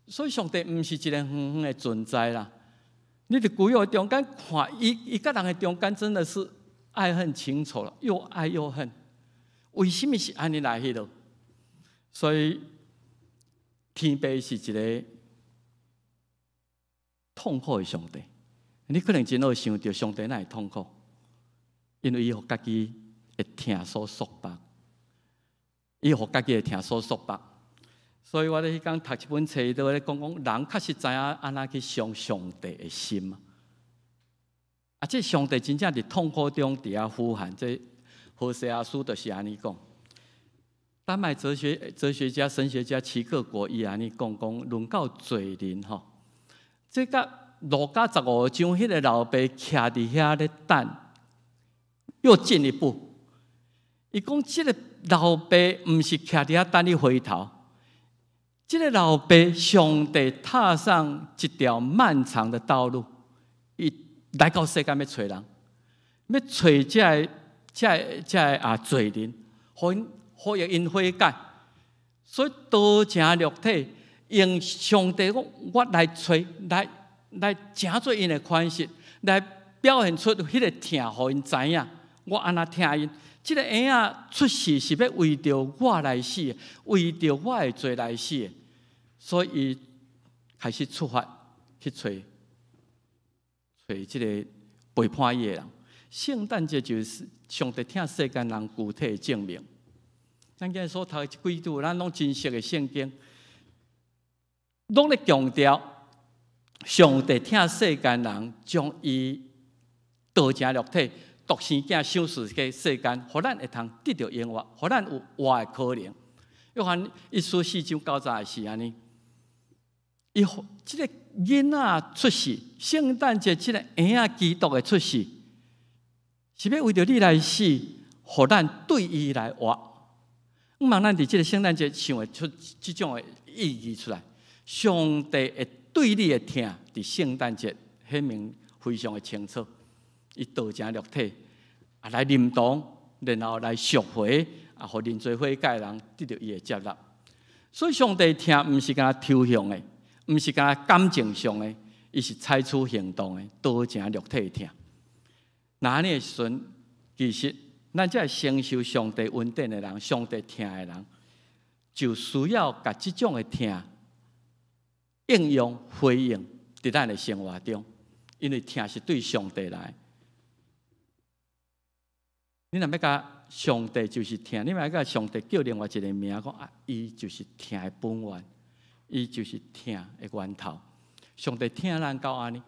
所以上帝毋是一个遠遠的存在啦。你佇舊約中間看，伊伊佮人的中間真的是愛恨情仇了，又愛又恨。為什麼是按呢來彼落？所以天父是一个痛苦的上帝。你可能真好想著上帝哪會痛苦？因為伊予家己的疼所束縛，伊予家己的疼所束縛。所以我咧彼工讀這本冊，伊都咧講講人確實知影按怎去傷上帝的心啊！這上帝真正佇痛苦中佇遐呼喊，這何西阿書就是按呢講。丹麥哲學家、神學家齊克果伊按呢講講，論到罪人吼，這佮路加15章彼个老爸徛佇遐咧等，又進一步，伊講這个老爸毋是徛佇遐等你回頭。這个老爸，上帝踏上一條漫長的道路，伊來到世間欲揣人，欲揣這个、這个、這个啊罪人，予𪜶予𪜶悔改。所以道成肉體，用上帝講，我來揣，來來成做𪜶的款式，來表現出彼个疼，予𪜶知影，我按怎疼𪜶。這个嬰仔出世是欲為著我來死，為著我的罪來死。所以開始出發去揣揣這个背叛伊的人。聖誕節就是上帝疼世間人具體的證明。咱今日所讀的這幾段，咱攏真熟的聖經，攏咧強調上帝疼世間人，將伊道成肉體、獨生囝賞賜給世間，予咱會通得著永活，予咱有活的可能。約翰一書四章九節是按呢。伊這个囡仔出世，聖誕節這个嬰仔基督的出世，是欲為著你來死，予咱對伊來活。毋茫咱佇這个聖誕節想會出這種的意義出來。上帝會對你的疼，佇聖誕節顯明非常的清楚。伊道成肉體，啊來臨到，然後來贖回，啊，予認罪悔改的人得著伊的接納。所以上帝疼毋是干焦抽象的，毋是干焦感情上的，伊是採取行動的，道成肉體的疼。若按呢的時陣，其實咱這承受上帝恩典的人，上帝疼的人，就需要共這種的疼應用回應佇咱的生活中，因為疼是對上帝來。你若欲共上帝就是疼，你若欲共上帝叫另外一个名，講啊，伊就是疼的本源，伊就是疼的源頭。上帝疼咱到按呢，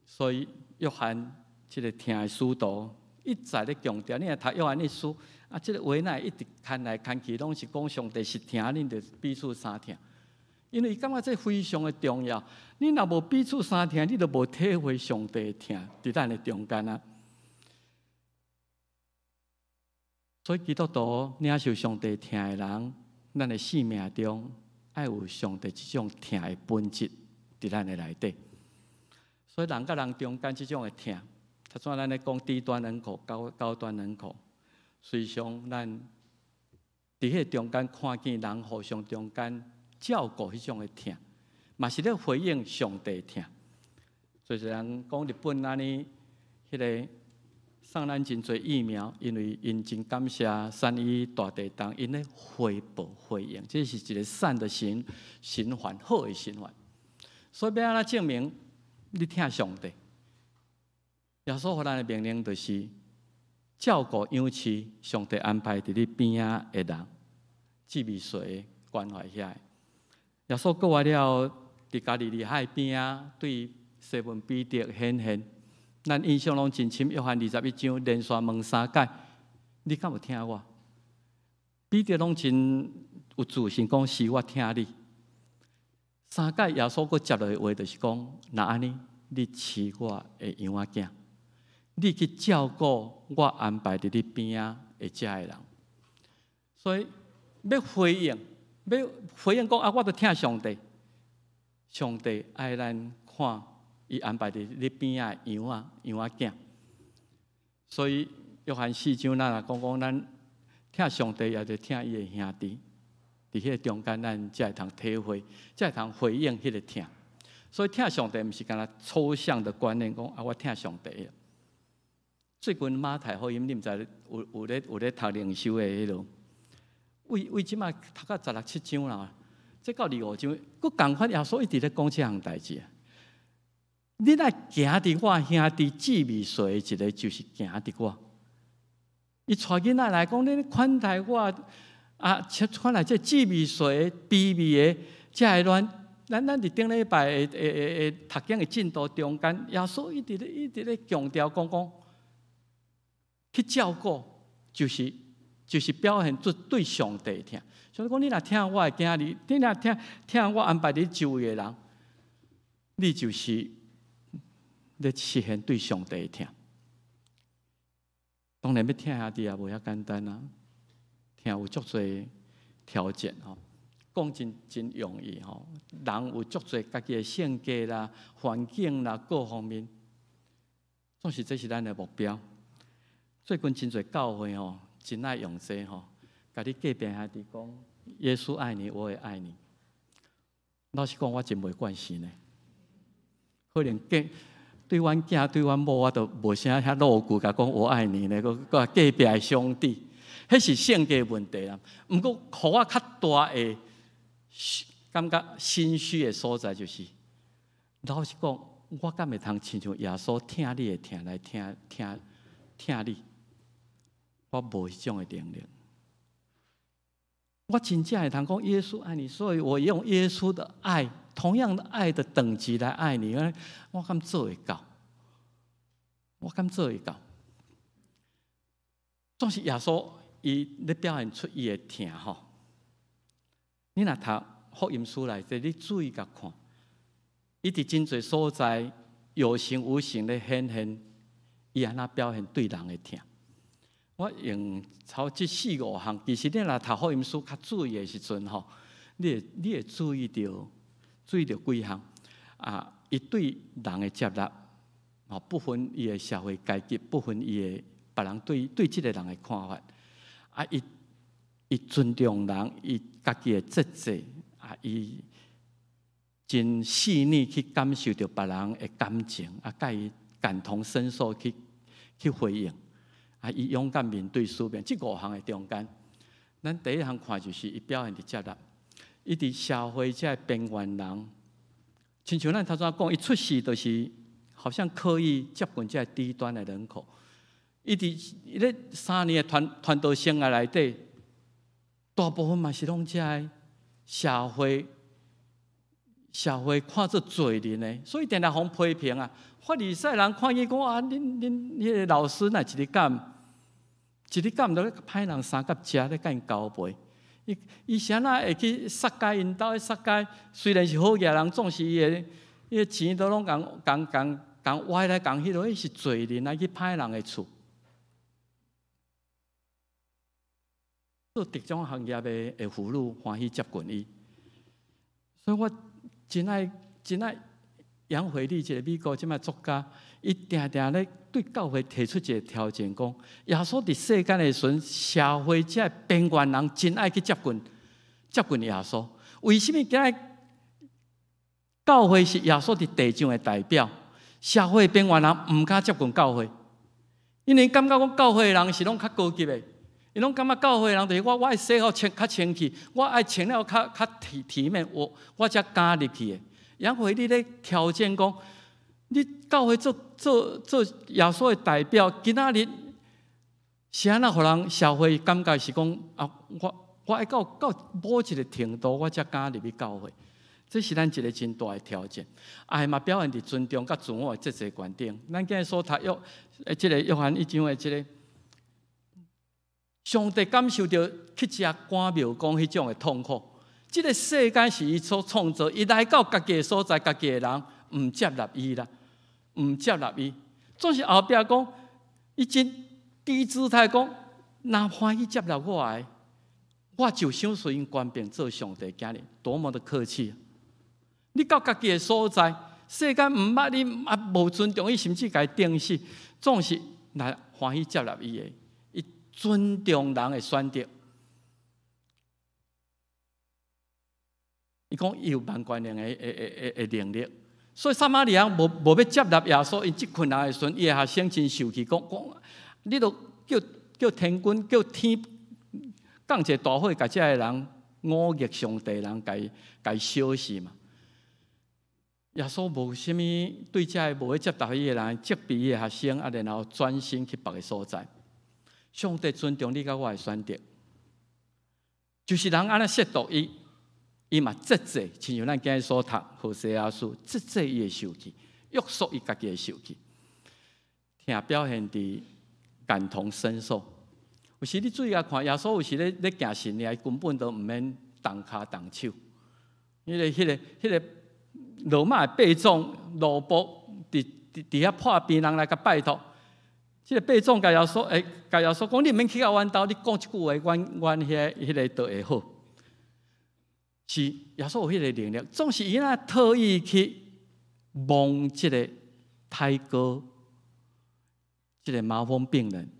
所以約翰這个疼的使徒一再咧強調，你若讀約翰一書，啊，這个話若一直牽來牽去，攏是講上帝是疼，恁就彼此相疼。因為伊感覺這非常的重要。你若無彼此相疼，你就無體會上帝的疼佇咱的中間啊。所以基督徒領受上帝疼的人，咱的生命中愛有上帝這種疼的本質佇咱的內底。所以人佮人中間這種的疼，頭先咱咧講低端人口、高端人口，實際上咱佇彼个中間看見人互相中間照顧彼種的疼，嘛是咧回應上帝疼。所以人講日本按呢，彼个送咱真濟疫苗，因為𪜶真感謝三一大地震，𪜶咧回報回應，這是一個善的循環，好的循環。所以欲按怎證明你疼上帝？耶穌予咱的命令就是照顧養飼上帝安排佇你邊仔的人，至微細的關懷遐。耶穌過活了，佇加利利海邊仔，對西門彼得顯現。咱印象攏真深，約翰21章連續問三擺，你敢有疼我？彼得攏真有自信講是我疼你。三擺耶穌閣接落的話就是講，若按呢，你飼我的羊仔囝，你去照顧我安排佇你邊仔的遮的人。所以欲回應，欲回應講啊，我著疼上帝，上帝愛咱看伊安排佇你邊仔的羊仔羊仔囝。所以約翰4章，咱若講講咱疼上帝，也就疼伊的兄弟。佇彼个中間，咱才會通體會，才會通回應彼个疼。所以疼上帝毋是干焦抽象的觀念，講啊，我疼上帝。最近馬太福音，你毋知有咧讀靈修的彼落，為這擺讀到十六七章啦，這到25章，閣仝款耶穌一直咧講這項代誌。你若行佇我兄弟姊妹細的一个，就是行佇我。伊帶囡仔來講，你款待我啊，款待這姊妹細卑微的，才會亂。咱佇頂禮拜的讀經的進度中間，耶穌一直咧強調講講，去照顧，就是表現出對上帝疼。所以講，你若疼我的囝兒，你若疼我安排佇周圍的人，你就是咧實現對上帝的疼。當然，欲疼兄弟也無遐簡單啊，疼有足濟條件吼，講真真容易吼。人有足濟家己的性格啦、環境啦各方面，總是這是咱的目標。最近真濟教會吼，真愛用這吼，共你隔壁兄弟講，耶穌愛你，我也愛你。老實講，我真袂慣勢呢。可能隔對阮囝、對阮某，我都無啥遐露骨，共講我愛你呢。閣閣隔壁的兄弟，彼是性格問題啦。毋過，予我較大的感覺心虛的所在，就是老實講，我敢會通親像耶穌疼你的疼來疼疼疼你？我無彼種的能力。我真正會通講耶穌愛你，所以我用耶穌的愛，同樣的愛的等級來愛你，我敢做會到？我敢做會到？總是耶穌伊咧表現出伊的疼吼。你若讀福音書內底，你注意共看，伊佇真濟所在有形無形咧顯現，伊按怎表現對人的疼。我用抄這四五項，其實你若讀福音書較注意的時陣吼，你會注意著幾項啊！伊對人的接納，吼不分伊的社會階級，不分伊的別人對這个人的看法，啊，伊尊重人，伊家己的節制，啊，伊真細膩去感受著別人的感情，啊，佮伊感同身受去回應。啊！伊勇敢面對使命，這五項的中間，咱第一項看就是伊表現佇接納，伊佇社會這邊緣人，親像咱頭先講，伊出世就是好像刻意接近這低端的人口。伊佇伊咧3年的傳道生涯內底，大部分嘛是攏這社會社會看做罪人的，所以定定予批評啊。法利賽人看伊講啊，恁恁彼个老師若一日敢，一日敢都咧歹人相佮食咧，佮𪜶交陪。伊伊啥若會去撒該𪜶兜？撒該雖然是好額人，總是伊的伊的錢都攏共共共共歪來共彼落，彼是罪人來去歹人的厝。做特種行業的的婦女歡喜接近伊，所以我真愛真愛楊惠麗這個美國這擺作家，伊定定咧對教會提出一個挑戰，講耶穌佇世間的時陣，社會這邊緣人真愛去接近接近耶穌。為什麼今日教會是耶穌佇地上的代表？社會邊緣人毋敢接近教會，因為感覺講教會的人是攏較高級的。伊攏感覺教會人就是我，我愛洗好清較清氣，我愛穿了較較體體面，我我才敢入去的。楊惠麗咧挑戰講，你教會做做做耶穌的代表，今仔日是按怎予人社會感覺是講啊？我我愛到到某一個程度，我才敢入去教會。這是咱一個真大的挑戰。愛嘛表現佇尊重佮自我的節制觀點。咱今日所讀約，這個約翰一章的這個。上帝感受著去食趕廟公彼種的痛苦。這個世間是伊所創造，伊來到家己的所在，家己的人毋接納伊啦，毋接納伊。總是後壁講，伊真低姿態講，若歡喜接納我的，我就賞賜𪜶權柄做上帝囝兒，多麼的客氣！你到家己的所在，世間毋捌你，啊無尊重伊，甚至共伊釘死，總是若歡喜接納伊的。尊重人的選擇，伊講伊有萬權能的的的的能力，所以撒瑪利亞無無欲接納耶穌，𪜶這群人的時陣，伊的學生真受氣，講講，你著叫叫天軍叫天降一個大火，共這个人忤逆上帝人，共伊共伊燒死嘛。耶穌無啥物對這个無欲接納伊的人責備伊的學生，啊，然後轉身去別个所在。上帝尊重你佮我的選擇，就是人按呢褻瀆伊，伊嘛節制，親像咱今日所讀何西阿書，節制伊的受氣，約束伊家己的受氣，疼表現佇感同身受。有時你注意下看，耶穌有時咧咧行神跡，根本都毋免動跤動手。彼个、彼个、彼个羅馬的百總奴僕佇佇佇遐破病人來共拜託。這個百總共耶穌，欸，共耶穌講，你毋免去到阮兜，你講一句話，阮阮彼彼个就會好。是耶穌有彼个能力，總是伊若特意去摸這個胎哥，這個麻風病人，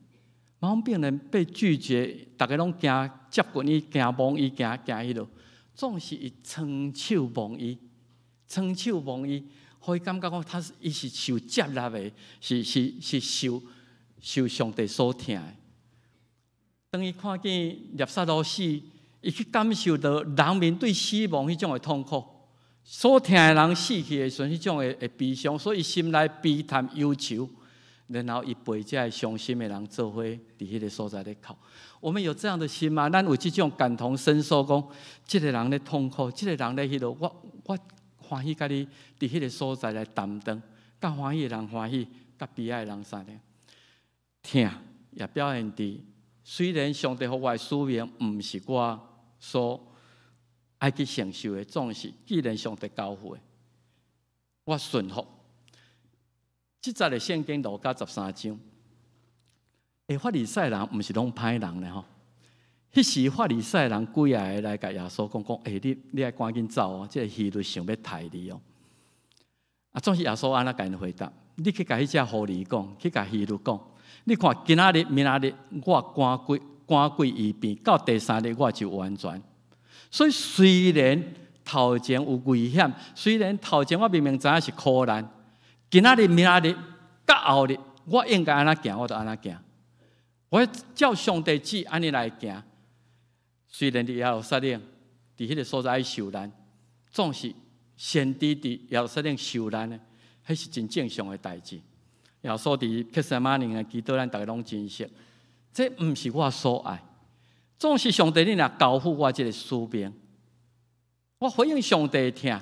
麻風病人被拒絕，逐家攏驚接近伊，驚摸伊，驚驚彼落，總是伊伸手摸伊，伸手摸伊，予伊感覺講他是伊是受接納的，是是是受。受上帝所疼的。當伊看見拉撒路死，伊去感受著人民對死亡彼種的痛苦，所疼的人死去的時陣，彼種的的悲傷，所以心內悲嘆憂愁，然後伊陪這个傷心的人做伙佇彼个所在咧哭。我們有這樣的心嗎？咱有這種感同身受，講這个人咧痛苦，這个人咧彼落，我我歡喜佮你佇彼个所在來擔當，佮歡喜的人歡喜，佮悲哀的人啥呢？疼也表現佇，雖然上帝予我的使命毋是我所愛去承受的，總是既然上帝交付的，我順服。這節的聖經路加十三章，欸，法利賽人毋是攏歹人咧吼。彼時法利賽人幾仔个來共耶穌講講，欸，你你愛趕緊走哦，這个希律想欲刣你哦。啊，總是耶穌按怎共𪜶回答？你去共彼隻狐狸講，去共希律講。你看今仔日、明仔日，我趕鬼趕鬼醫病，到第三日我就完全。所以雖然頭前有危險，雖然頭前我明明知影是苦難，今仔日、明仔日、佮後日，我應該按怎行，我就按怎行。我照上帝旨按呢來行。雖然佇耶路撒冷，佇彼个所在受難，總是先知佇耶路撒冷受難的，彼是真正常的代誌。耶穌佇客西馬尼的祈禱，咱逐个攏真熟。這毋是我所愛，總是上帝你若交付我這个使命，我回應上帝疼，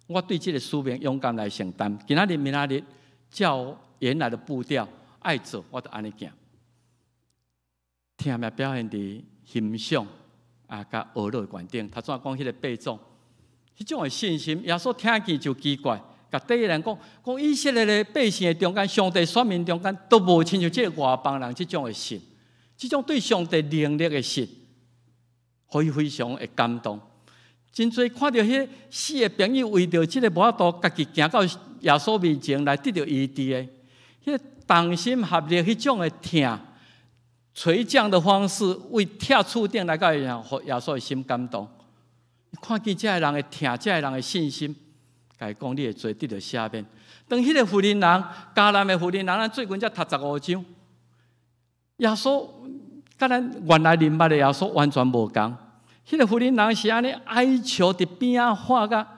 我對這个使命勇敢來承擔。今仔日、明仔日，照原來的步調愛做，我就按呢行。疼嘛表現佇欣賞啊，佮呵咾的觀點。頭先講彼个百總，彼種的信心，耶穌聽見就奇怪，共底下人講，講以色列的百姓的中間，上帝選民中間，都無親像這个外邦人這種的信，這種對上帝能力的信，予伊非常會感動。真濟看著彼四个朋友為著這个無法度，家己行到耶穌面前來得著醫治的，彼个同心合力彼種的疼，捶匠的方式為拆厝頂來到伊，予耶穌的心感動。看見這个人的疼，這个人的信心，共伊講你的罪得著赦免。當彼个婦人人，迦南的婦人人，咱最近才讀15章，耶穌佮咱原來認捌的耶穌完全無仝。彼个婦人人是按呢哀求佇邊仔喊甲，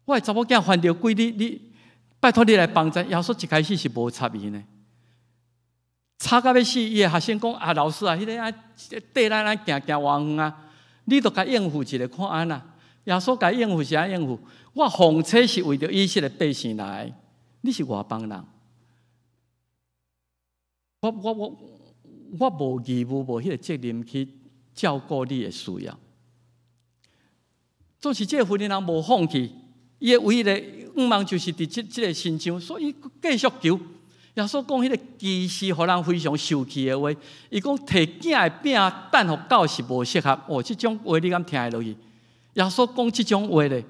我的查某囝犯著鬼，你拜託你來幫贊。耶穌一開始是無插伊呢，插甲欲死，伊的學生講啊，老師啊，彼个啊，綴咱啊行行偌遠啊，你著共應付一下看按怎。耶穌共應付是按應付？我奉差是為著以色列百姓來，你是外邦人，我無義務無彼个責任去照顧你的需要。總是這个婦人人無放棄，伊的唯一的願望就是佇這个身上，所以繼續求。耶穌講彼个奇事，予人非常受氣的話，伊講提囝的餅擲予狗是無適合。哦，這種話你敢聽會落去？耶穌講這種話咧，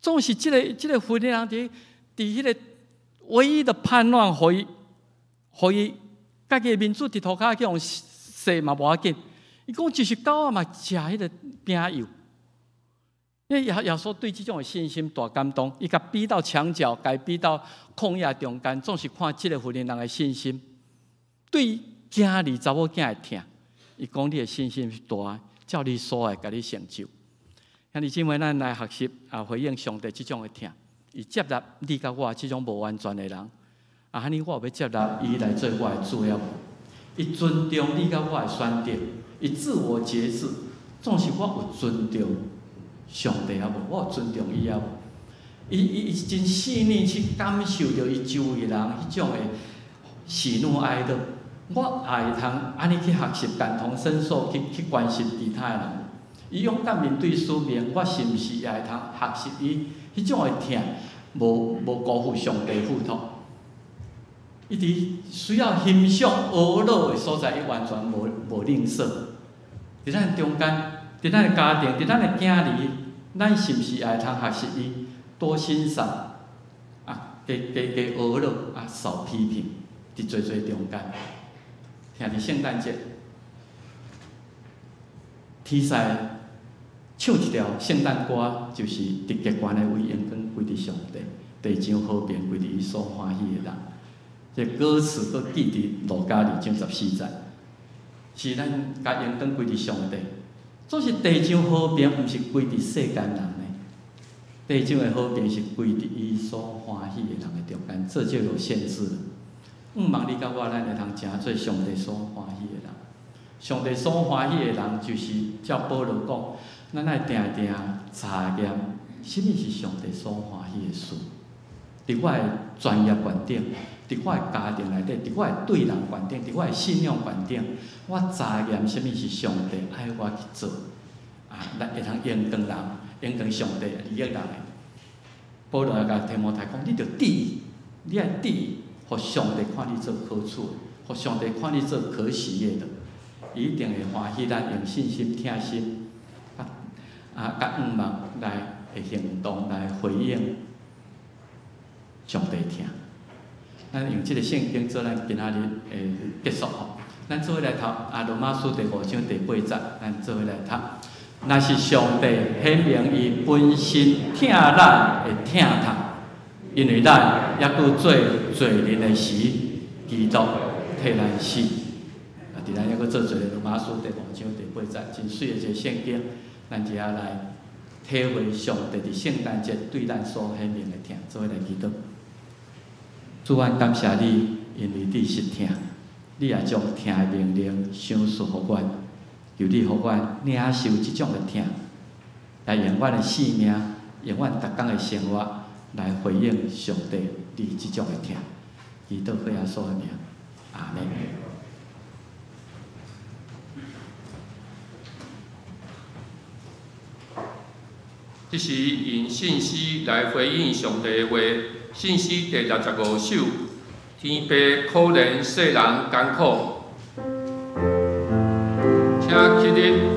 總是這个婦人人佇彼个唯一的盼望，予伊家己的面子佇塗跤去予洗嘛無要緊。伊講就是狗仔嘛食彼个餅幼。因為耶穌對這種的信心大感動，伊共逼到牆角，共逼到曠野中間，總是看這个婦人人的信心，對囝兒查某囝的疼，伊講你的信心是大，照你所愛，共你成就。兄弟姊妹，咱來學習啊，回應上帝這種的疼，伊接納你佮我這種無完全的人，啊，按呢我有欲接納伊來做我的主抑無？伊尊重你佮我的選擇，伊自我節制，總是我有尊重上帝抑無？我有尊重伊抑無？伊真細膩去感受著伊周圍人彼種的喜怒哀樂，我也會通按呢去學習感同身受，去關心其他的人。伊勇敢面對使命，我是毋是也會通學習伊彼種的疼，無辜負上帝付託。伊佇需要欣賞呵咾的所在，伊完全無吝嗇。佇咱中間，佇咱的家庭，佇咱的囝兒，咱是毋是也會通學習伊多欣賞，啊，加加加呵咾，啊，少批評，佇濟濟中間。聽佇聖誕節，天使唱一條聖誕歌，就是佇極懸的位榮光歸佇上帝，地上和平歸佇伊所歡喜的人。這歌詞閣記佇路加2章14節，是咱共榮光歸佇上帝。總是地上和平，毋是歸佇世間人的。地上的和平是歸佇伊所歡喜的人的中間，這就有限制了。毋望你佮我，咱會通成做上帝所歡喜的人。上帝所歡喜的人，就是照保羅講，咱愛定定查驗，啥物是上帝所歡喜的事。佇我的專業觀點，佇我的家庭內底，佇我的對人觀點，佇我的信仰觀點，我查驗啥物是上帝愛我去做，啊，來會通榮光人，榮光上帝利益人的。保羅共提摩太講，你著注意，你愛注意，予上帝看你做可取，予上帝看你做可喜悅的，伊一定會歡喜咱用信心、疼心，啊，佮向望來行動來回應上帝疼。咱用這个聖經做咱今仔日的結束吼。咱做伙來讀啊，羅馬書第5章第8節，咱做伙來讀。若是上帝顯明伊本身疼咱的疼痛，因為咱猶閣做罪人的時，基督替咱死。啊，佇咱猶閣做罪人，羅馬書第五章第八節，真媠的一個聖經，咱就愛來體會上帝佇聖誕節對咱所顯明的疼，做伙來祈禱。主，阮感謝你，因為你是疼，你也將疼的命令賞賜予阮，求你予阮領受這種的疼，來用阮的性命，用阮逐工的生活來回應上帝你這種的疼。祈禱靠耶穌的名，阿們。這是用信詩來回應上帝的話，信詩第65首，天父可憐世人艱苦，請起立。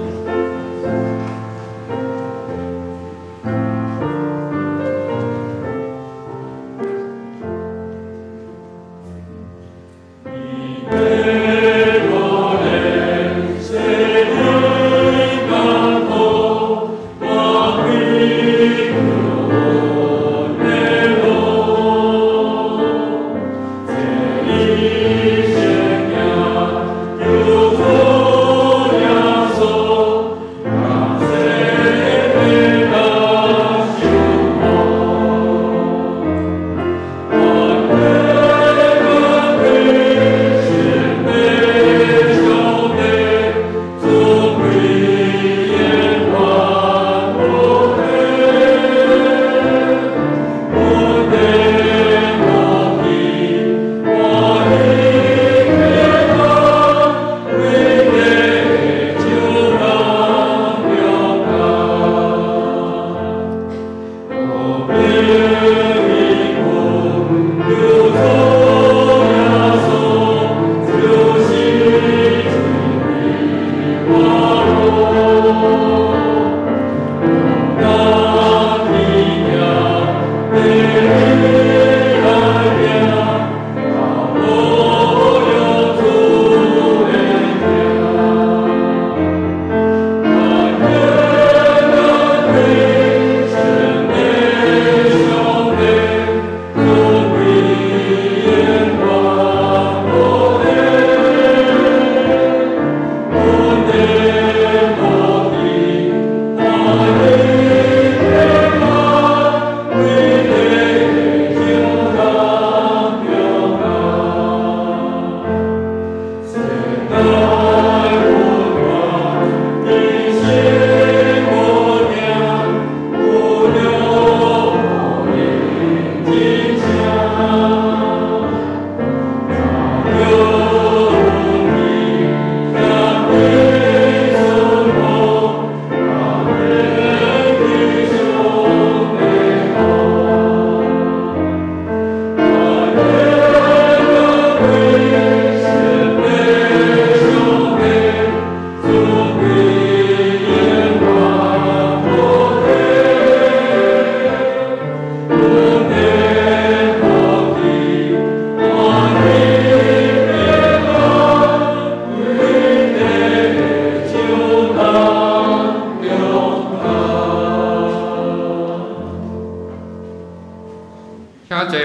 請坐。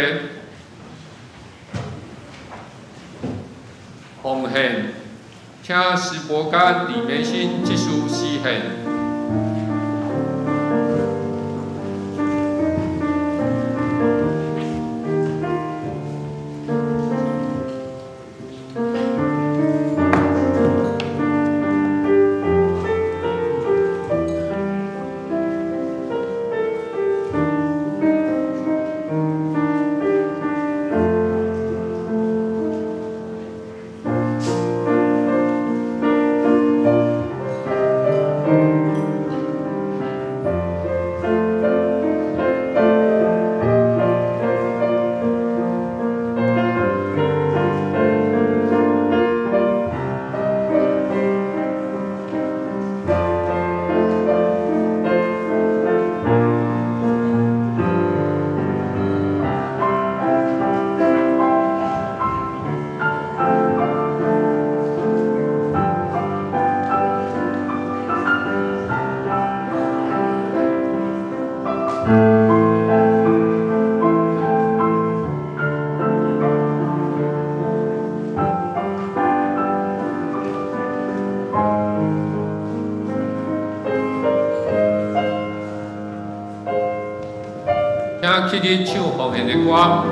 奉獻，請石伯甲李梅欣執事司獻。請起立唱奉獻的歌。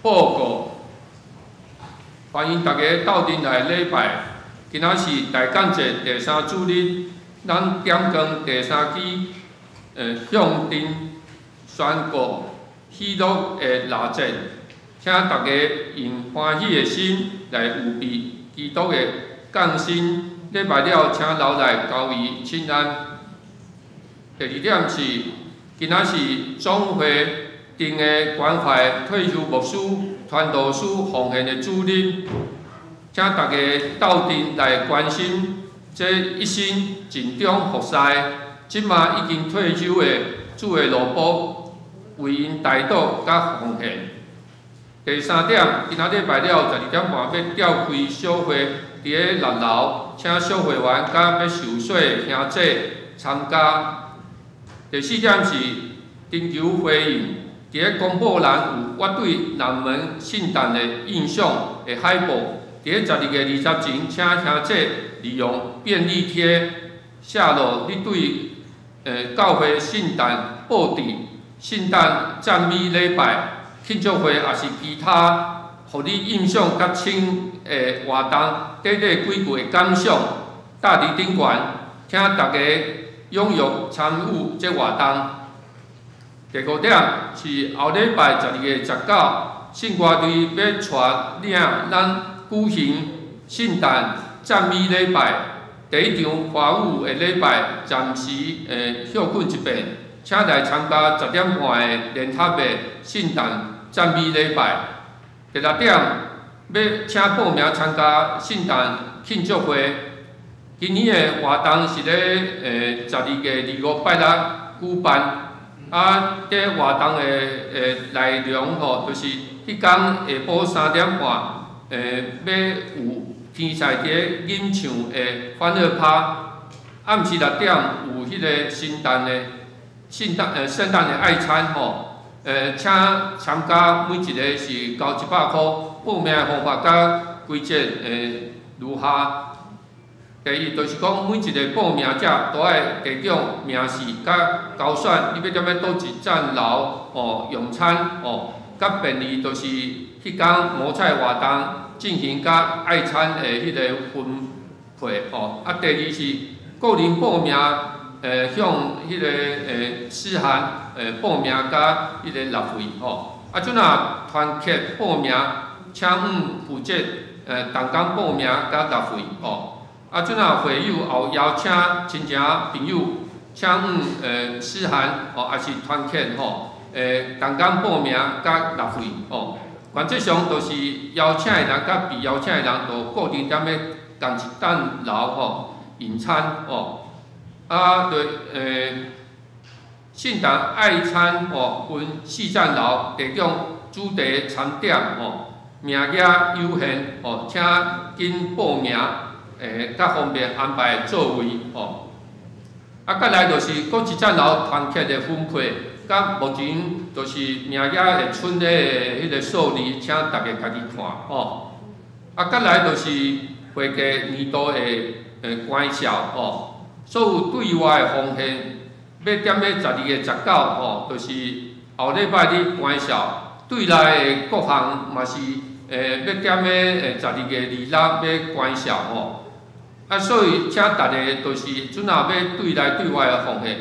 報告，歡迎大家鬥陣來禮拜。今仔是大感節第三主日，咱點光第三支向陣宣告喜樂的蠟燭，請大家用歡喜的心來預備基督的降生。禮拜了，請留來交伊請安。第二點是，今仔是總會定的關懷退休牧師、傳道師奉獻的主日，請大家鬥陣來關心這一生盡忠服侍，這馬已經退休的主的奴僕，為𪜶代禱佮奉獻。第三點，今仔禮拜了12點半欲召開小會，佇咧六樓，請小會員佮欲受洗的兄姊參加。第四點是徵求回應，佇咧公布欄有我對南門聖誕的印象的海報，佇咧12月20前，請兄姊利用便利貼寫落你對教會聖誕布置、聖誕讚美禮拜、慶祝會，抑是其他，予你印象較深的活動，短短幾句的感想，貼佇頂懸，請大家踴躍參與這活動。第五點是後禮拜12月19，聖歌隊欲帶領咱舉行聖誕讚美禮拜，第一場華語的禮拜暫時歇睏一遍，請來參加10點半的聯合的聖誕讚美禮拜。第六點，欲請報名參加聖誕慶祝會。今年的活動是咧12月25拜六舉辦。啊，這活動的內容吼，就是彼工下晡3點半，欲有天菜佇咧吟唱的歡樂趴。暗時6點有彼個聖誕的聖誕呃聖誕的愛餐吼，請參加每一个是交100箍，報名的方法佮規則如下。第一，就是講每一个報名者都愛提供名氏佮勾選，你欲踮咧佗一層樓哦用餐哦，較便利就是彼工模采活動進行佮愛餐的彼个分配吼。啊，第二是個人報名，向彼个詩涵報名佮彼个納費吼。啊，這若團客報名，請毋負責同工報名佮納費吼。啊，這若會友後邀請親情朋友，請阮詩涵吼，抑是團客吼，同工報名佮納費吼。原則上就是邀請的人佮被邀請的人，都固定踮咧仝一棟樓吼用餐吼。啊，就聖誕愛餐吼，分四層樓提供主題餐點吼，名額有限吼，請緊報名。較方便安排座位吼。啊，閣來就是閣一層樓團客的分配，佮目前就是名額會剩的彼个數字，請大家家己看吼。啊，閣來就是會計年度的關紹吼，所有對外的奉獻，欲踮咧12月19吼，就是後禮拜日關紹，對內的各項嘛是欲踮咧12月26欲關紹吼。啊，所以請大家就是陣若欲對內對外的奉獻，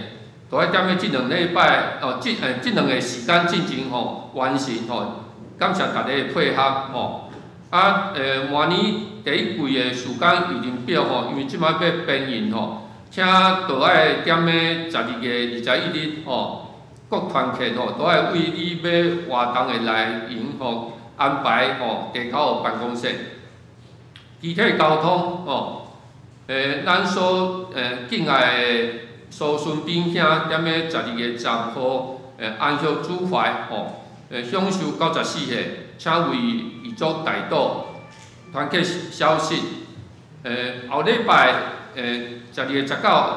都愛踮咧這兩禮拜哦，這兩个時間進前吼完成吼。感謝大家的配合吼。啊，明年第一季的時間預定表吼，因為這擺欲編印吼，請都愛踮咧12月21日吼，各團客吼都愛為你欲活動的內容吼安排吼，提交予辦公室。具體交通吼。咱所敬愛的蘇孫斌兄，踮咧12月10號，安息主懷吼，享壽94歲，請為遺囑代禱。團客消息，後禮拜12月19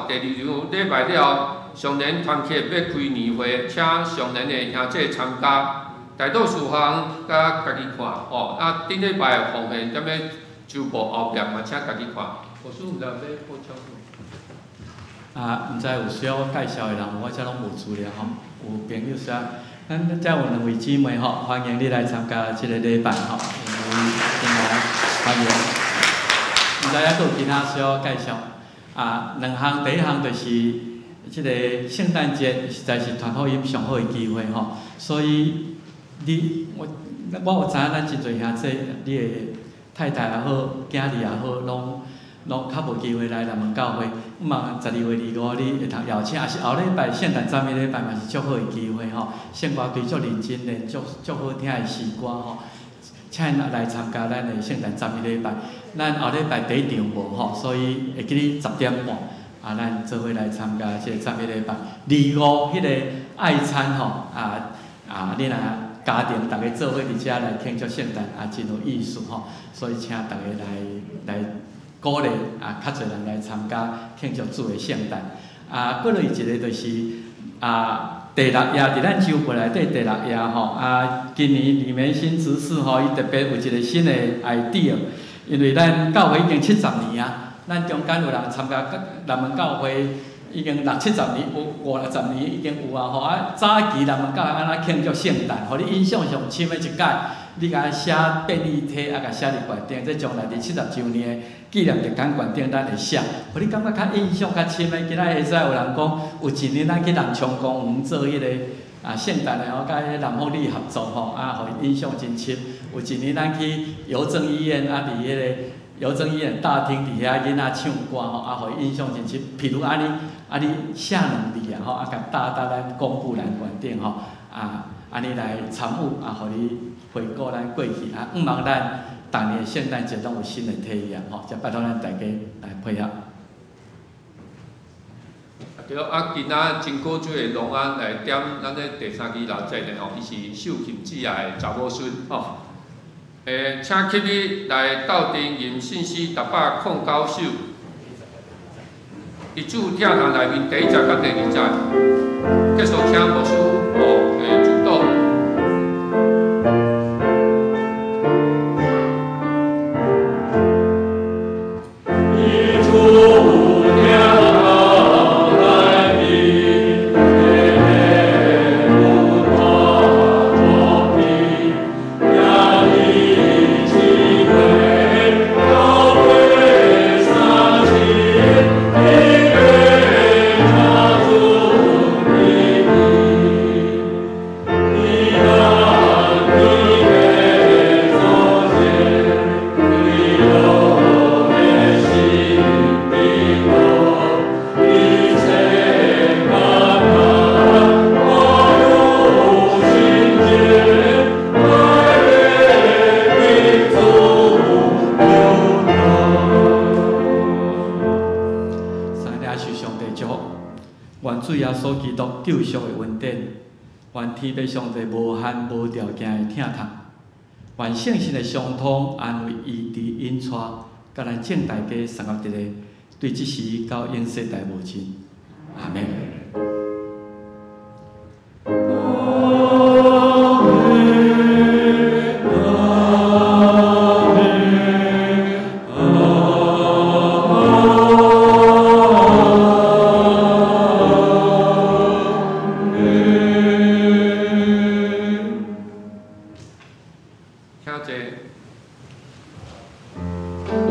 第二場禮拜了，上年團客欲開年會，請上年的兄姊參加。代禱事項佮家己看吼，啊，頂禮拜奉獻踮咧周報後壁嘛，請家己看。我是毋知欲補充。啊，毋知有需要我介紹的人無？我遮攏無資料吼。有朋友寫，咱遮有兩位姊妹吼，歡迎你來參加這个禮拜吼，先來歡迎。毋知影閣有其他需要介紹？啊，兩項，第一項就是這个聖誕節，實在是傳福音上好的機會吼，所以你我我有知影咱真濟兄弟，你的太太也好，囝兒也好，攏較無機會來南門教會。毋望12月25你會通邀請，抑是後禮拜聖誕讚美禮拜嘛是足好的機會吼。聖歌隊足認真練，足足好聽的詩歌吼，請𪜶來參加咱的聖誕讚美禮拜。咱後禮拜第一場無吼，所以會記得10點半，啊，咱做伙來參加這个讚美禮拜。25彼个愛餐吼，啊，你若家庭逐家做伙佇遮來慶祝聖誕，也真有意思吼。所以請逐家來來鼓勵啊，較濟人來參加慶祝主的聖誕。啊，過來一个就是啊，第六夜佇咱周報內底第六頁吼，啊，今年李梅新執事吼，伊特別有一个新的 idea，因為咱教會已經七十年啊，咱中間有人參加南門教會已經六七十年，有五六十年已經有啊吼。啊，早期南門教會按怎慶祝聖誕，予你印象上深的一擺，你共寫便利貼，啊，共寫佇懸頂，這將來佇70週年的紀念日工懸頂，咱會寫，予你感覺較印象較深的。今仔下早有人講，有一年咱去南昌公園做彼个啊聖誕的吼，佮彼南福里合作吼，啊，予伊印象真深。有一年咱去郵政醫院，啊，佇彼個郵政醫院大廳佇遐囡仔唱歌吼，啊，予伊印象真深。譬如按呢，啊，你寫兩字啊吼，啊，共貼佇咱公布欄懸頂吼，啊，按呢來參與，啊，予你回顧咱過去，啊，向望咱逐年聖誕節攏有新的體驗吼，才拜託咱大家來配合。對，啊，今仔真古這个龍安來點咱這第三支蠟燭的吼，伊是秀琴姊仔的查某孫吼。請起立來鬥陣吟信詩609首，伊主疼堂內面第一節佮第二節，結束請牧師哦主導。救贖的恩典，願天父上帝無限無條件的疼痛，願聖神的相通安慰醫治引帶，共咱眾大家相合一个，對這時到永世代無盡。阿們。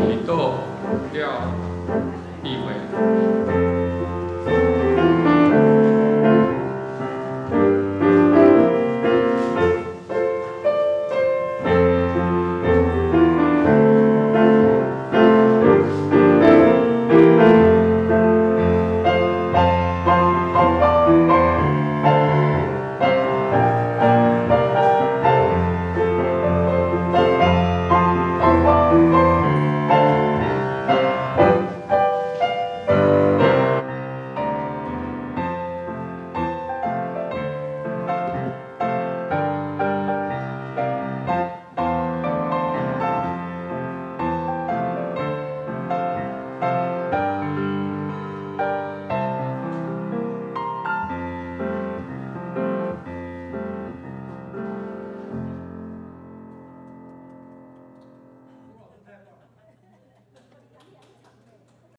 请坐。祈祷了，聚会。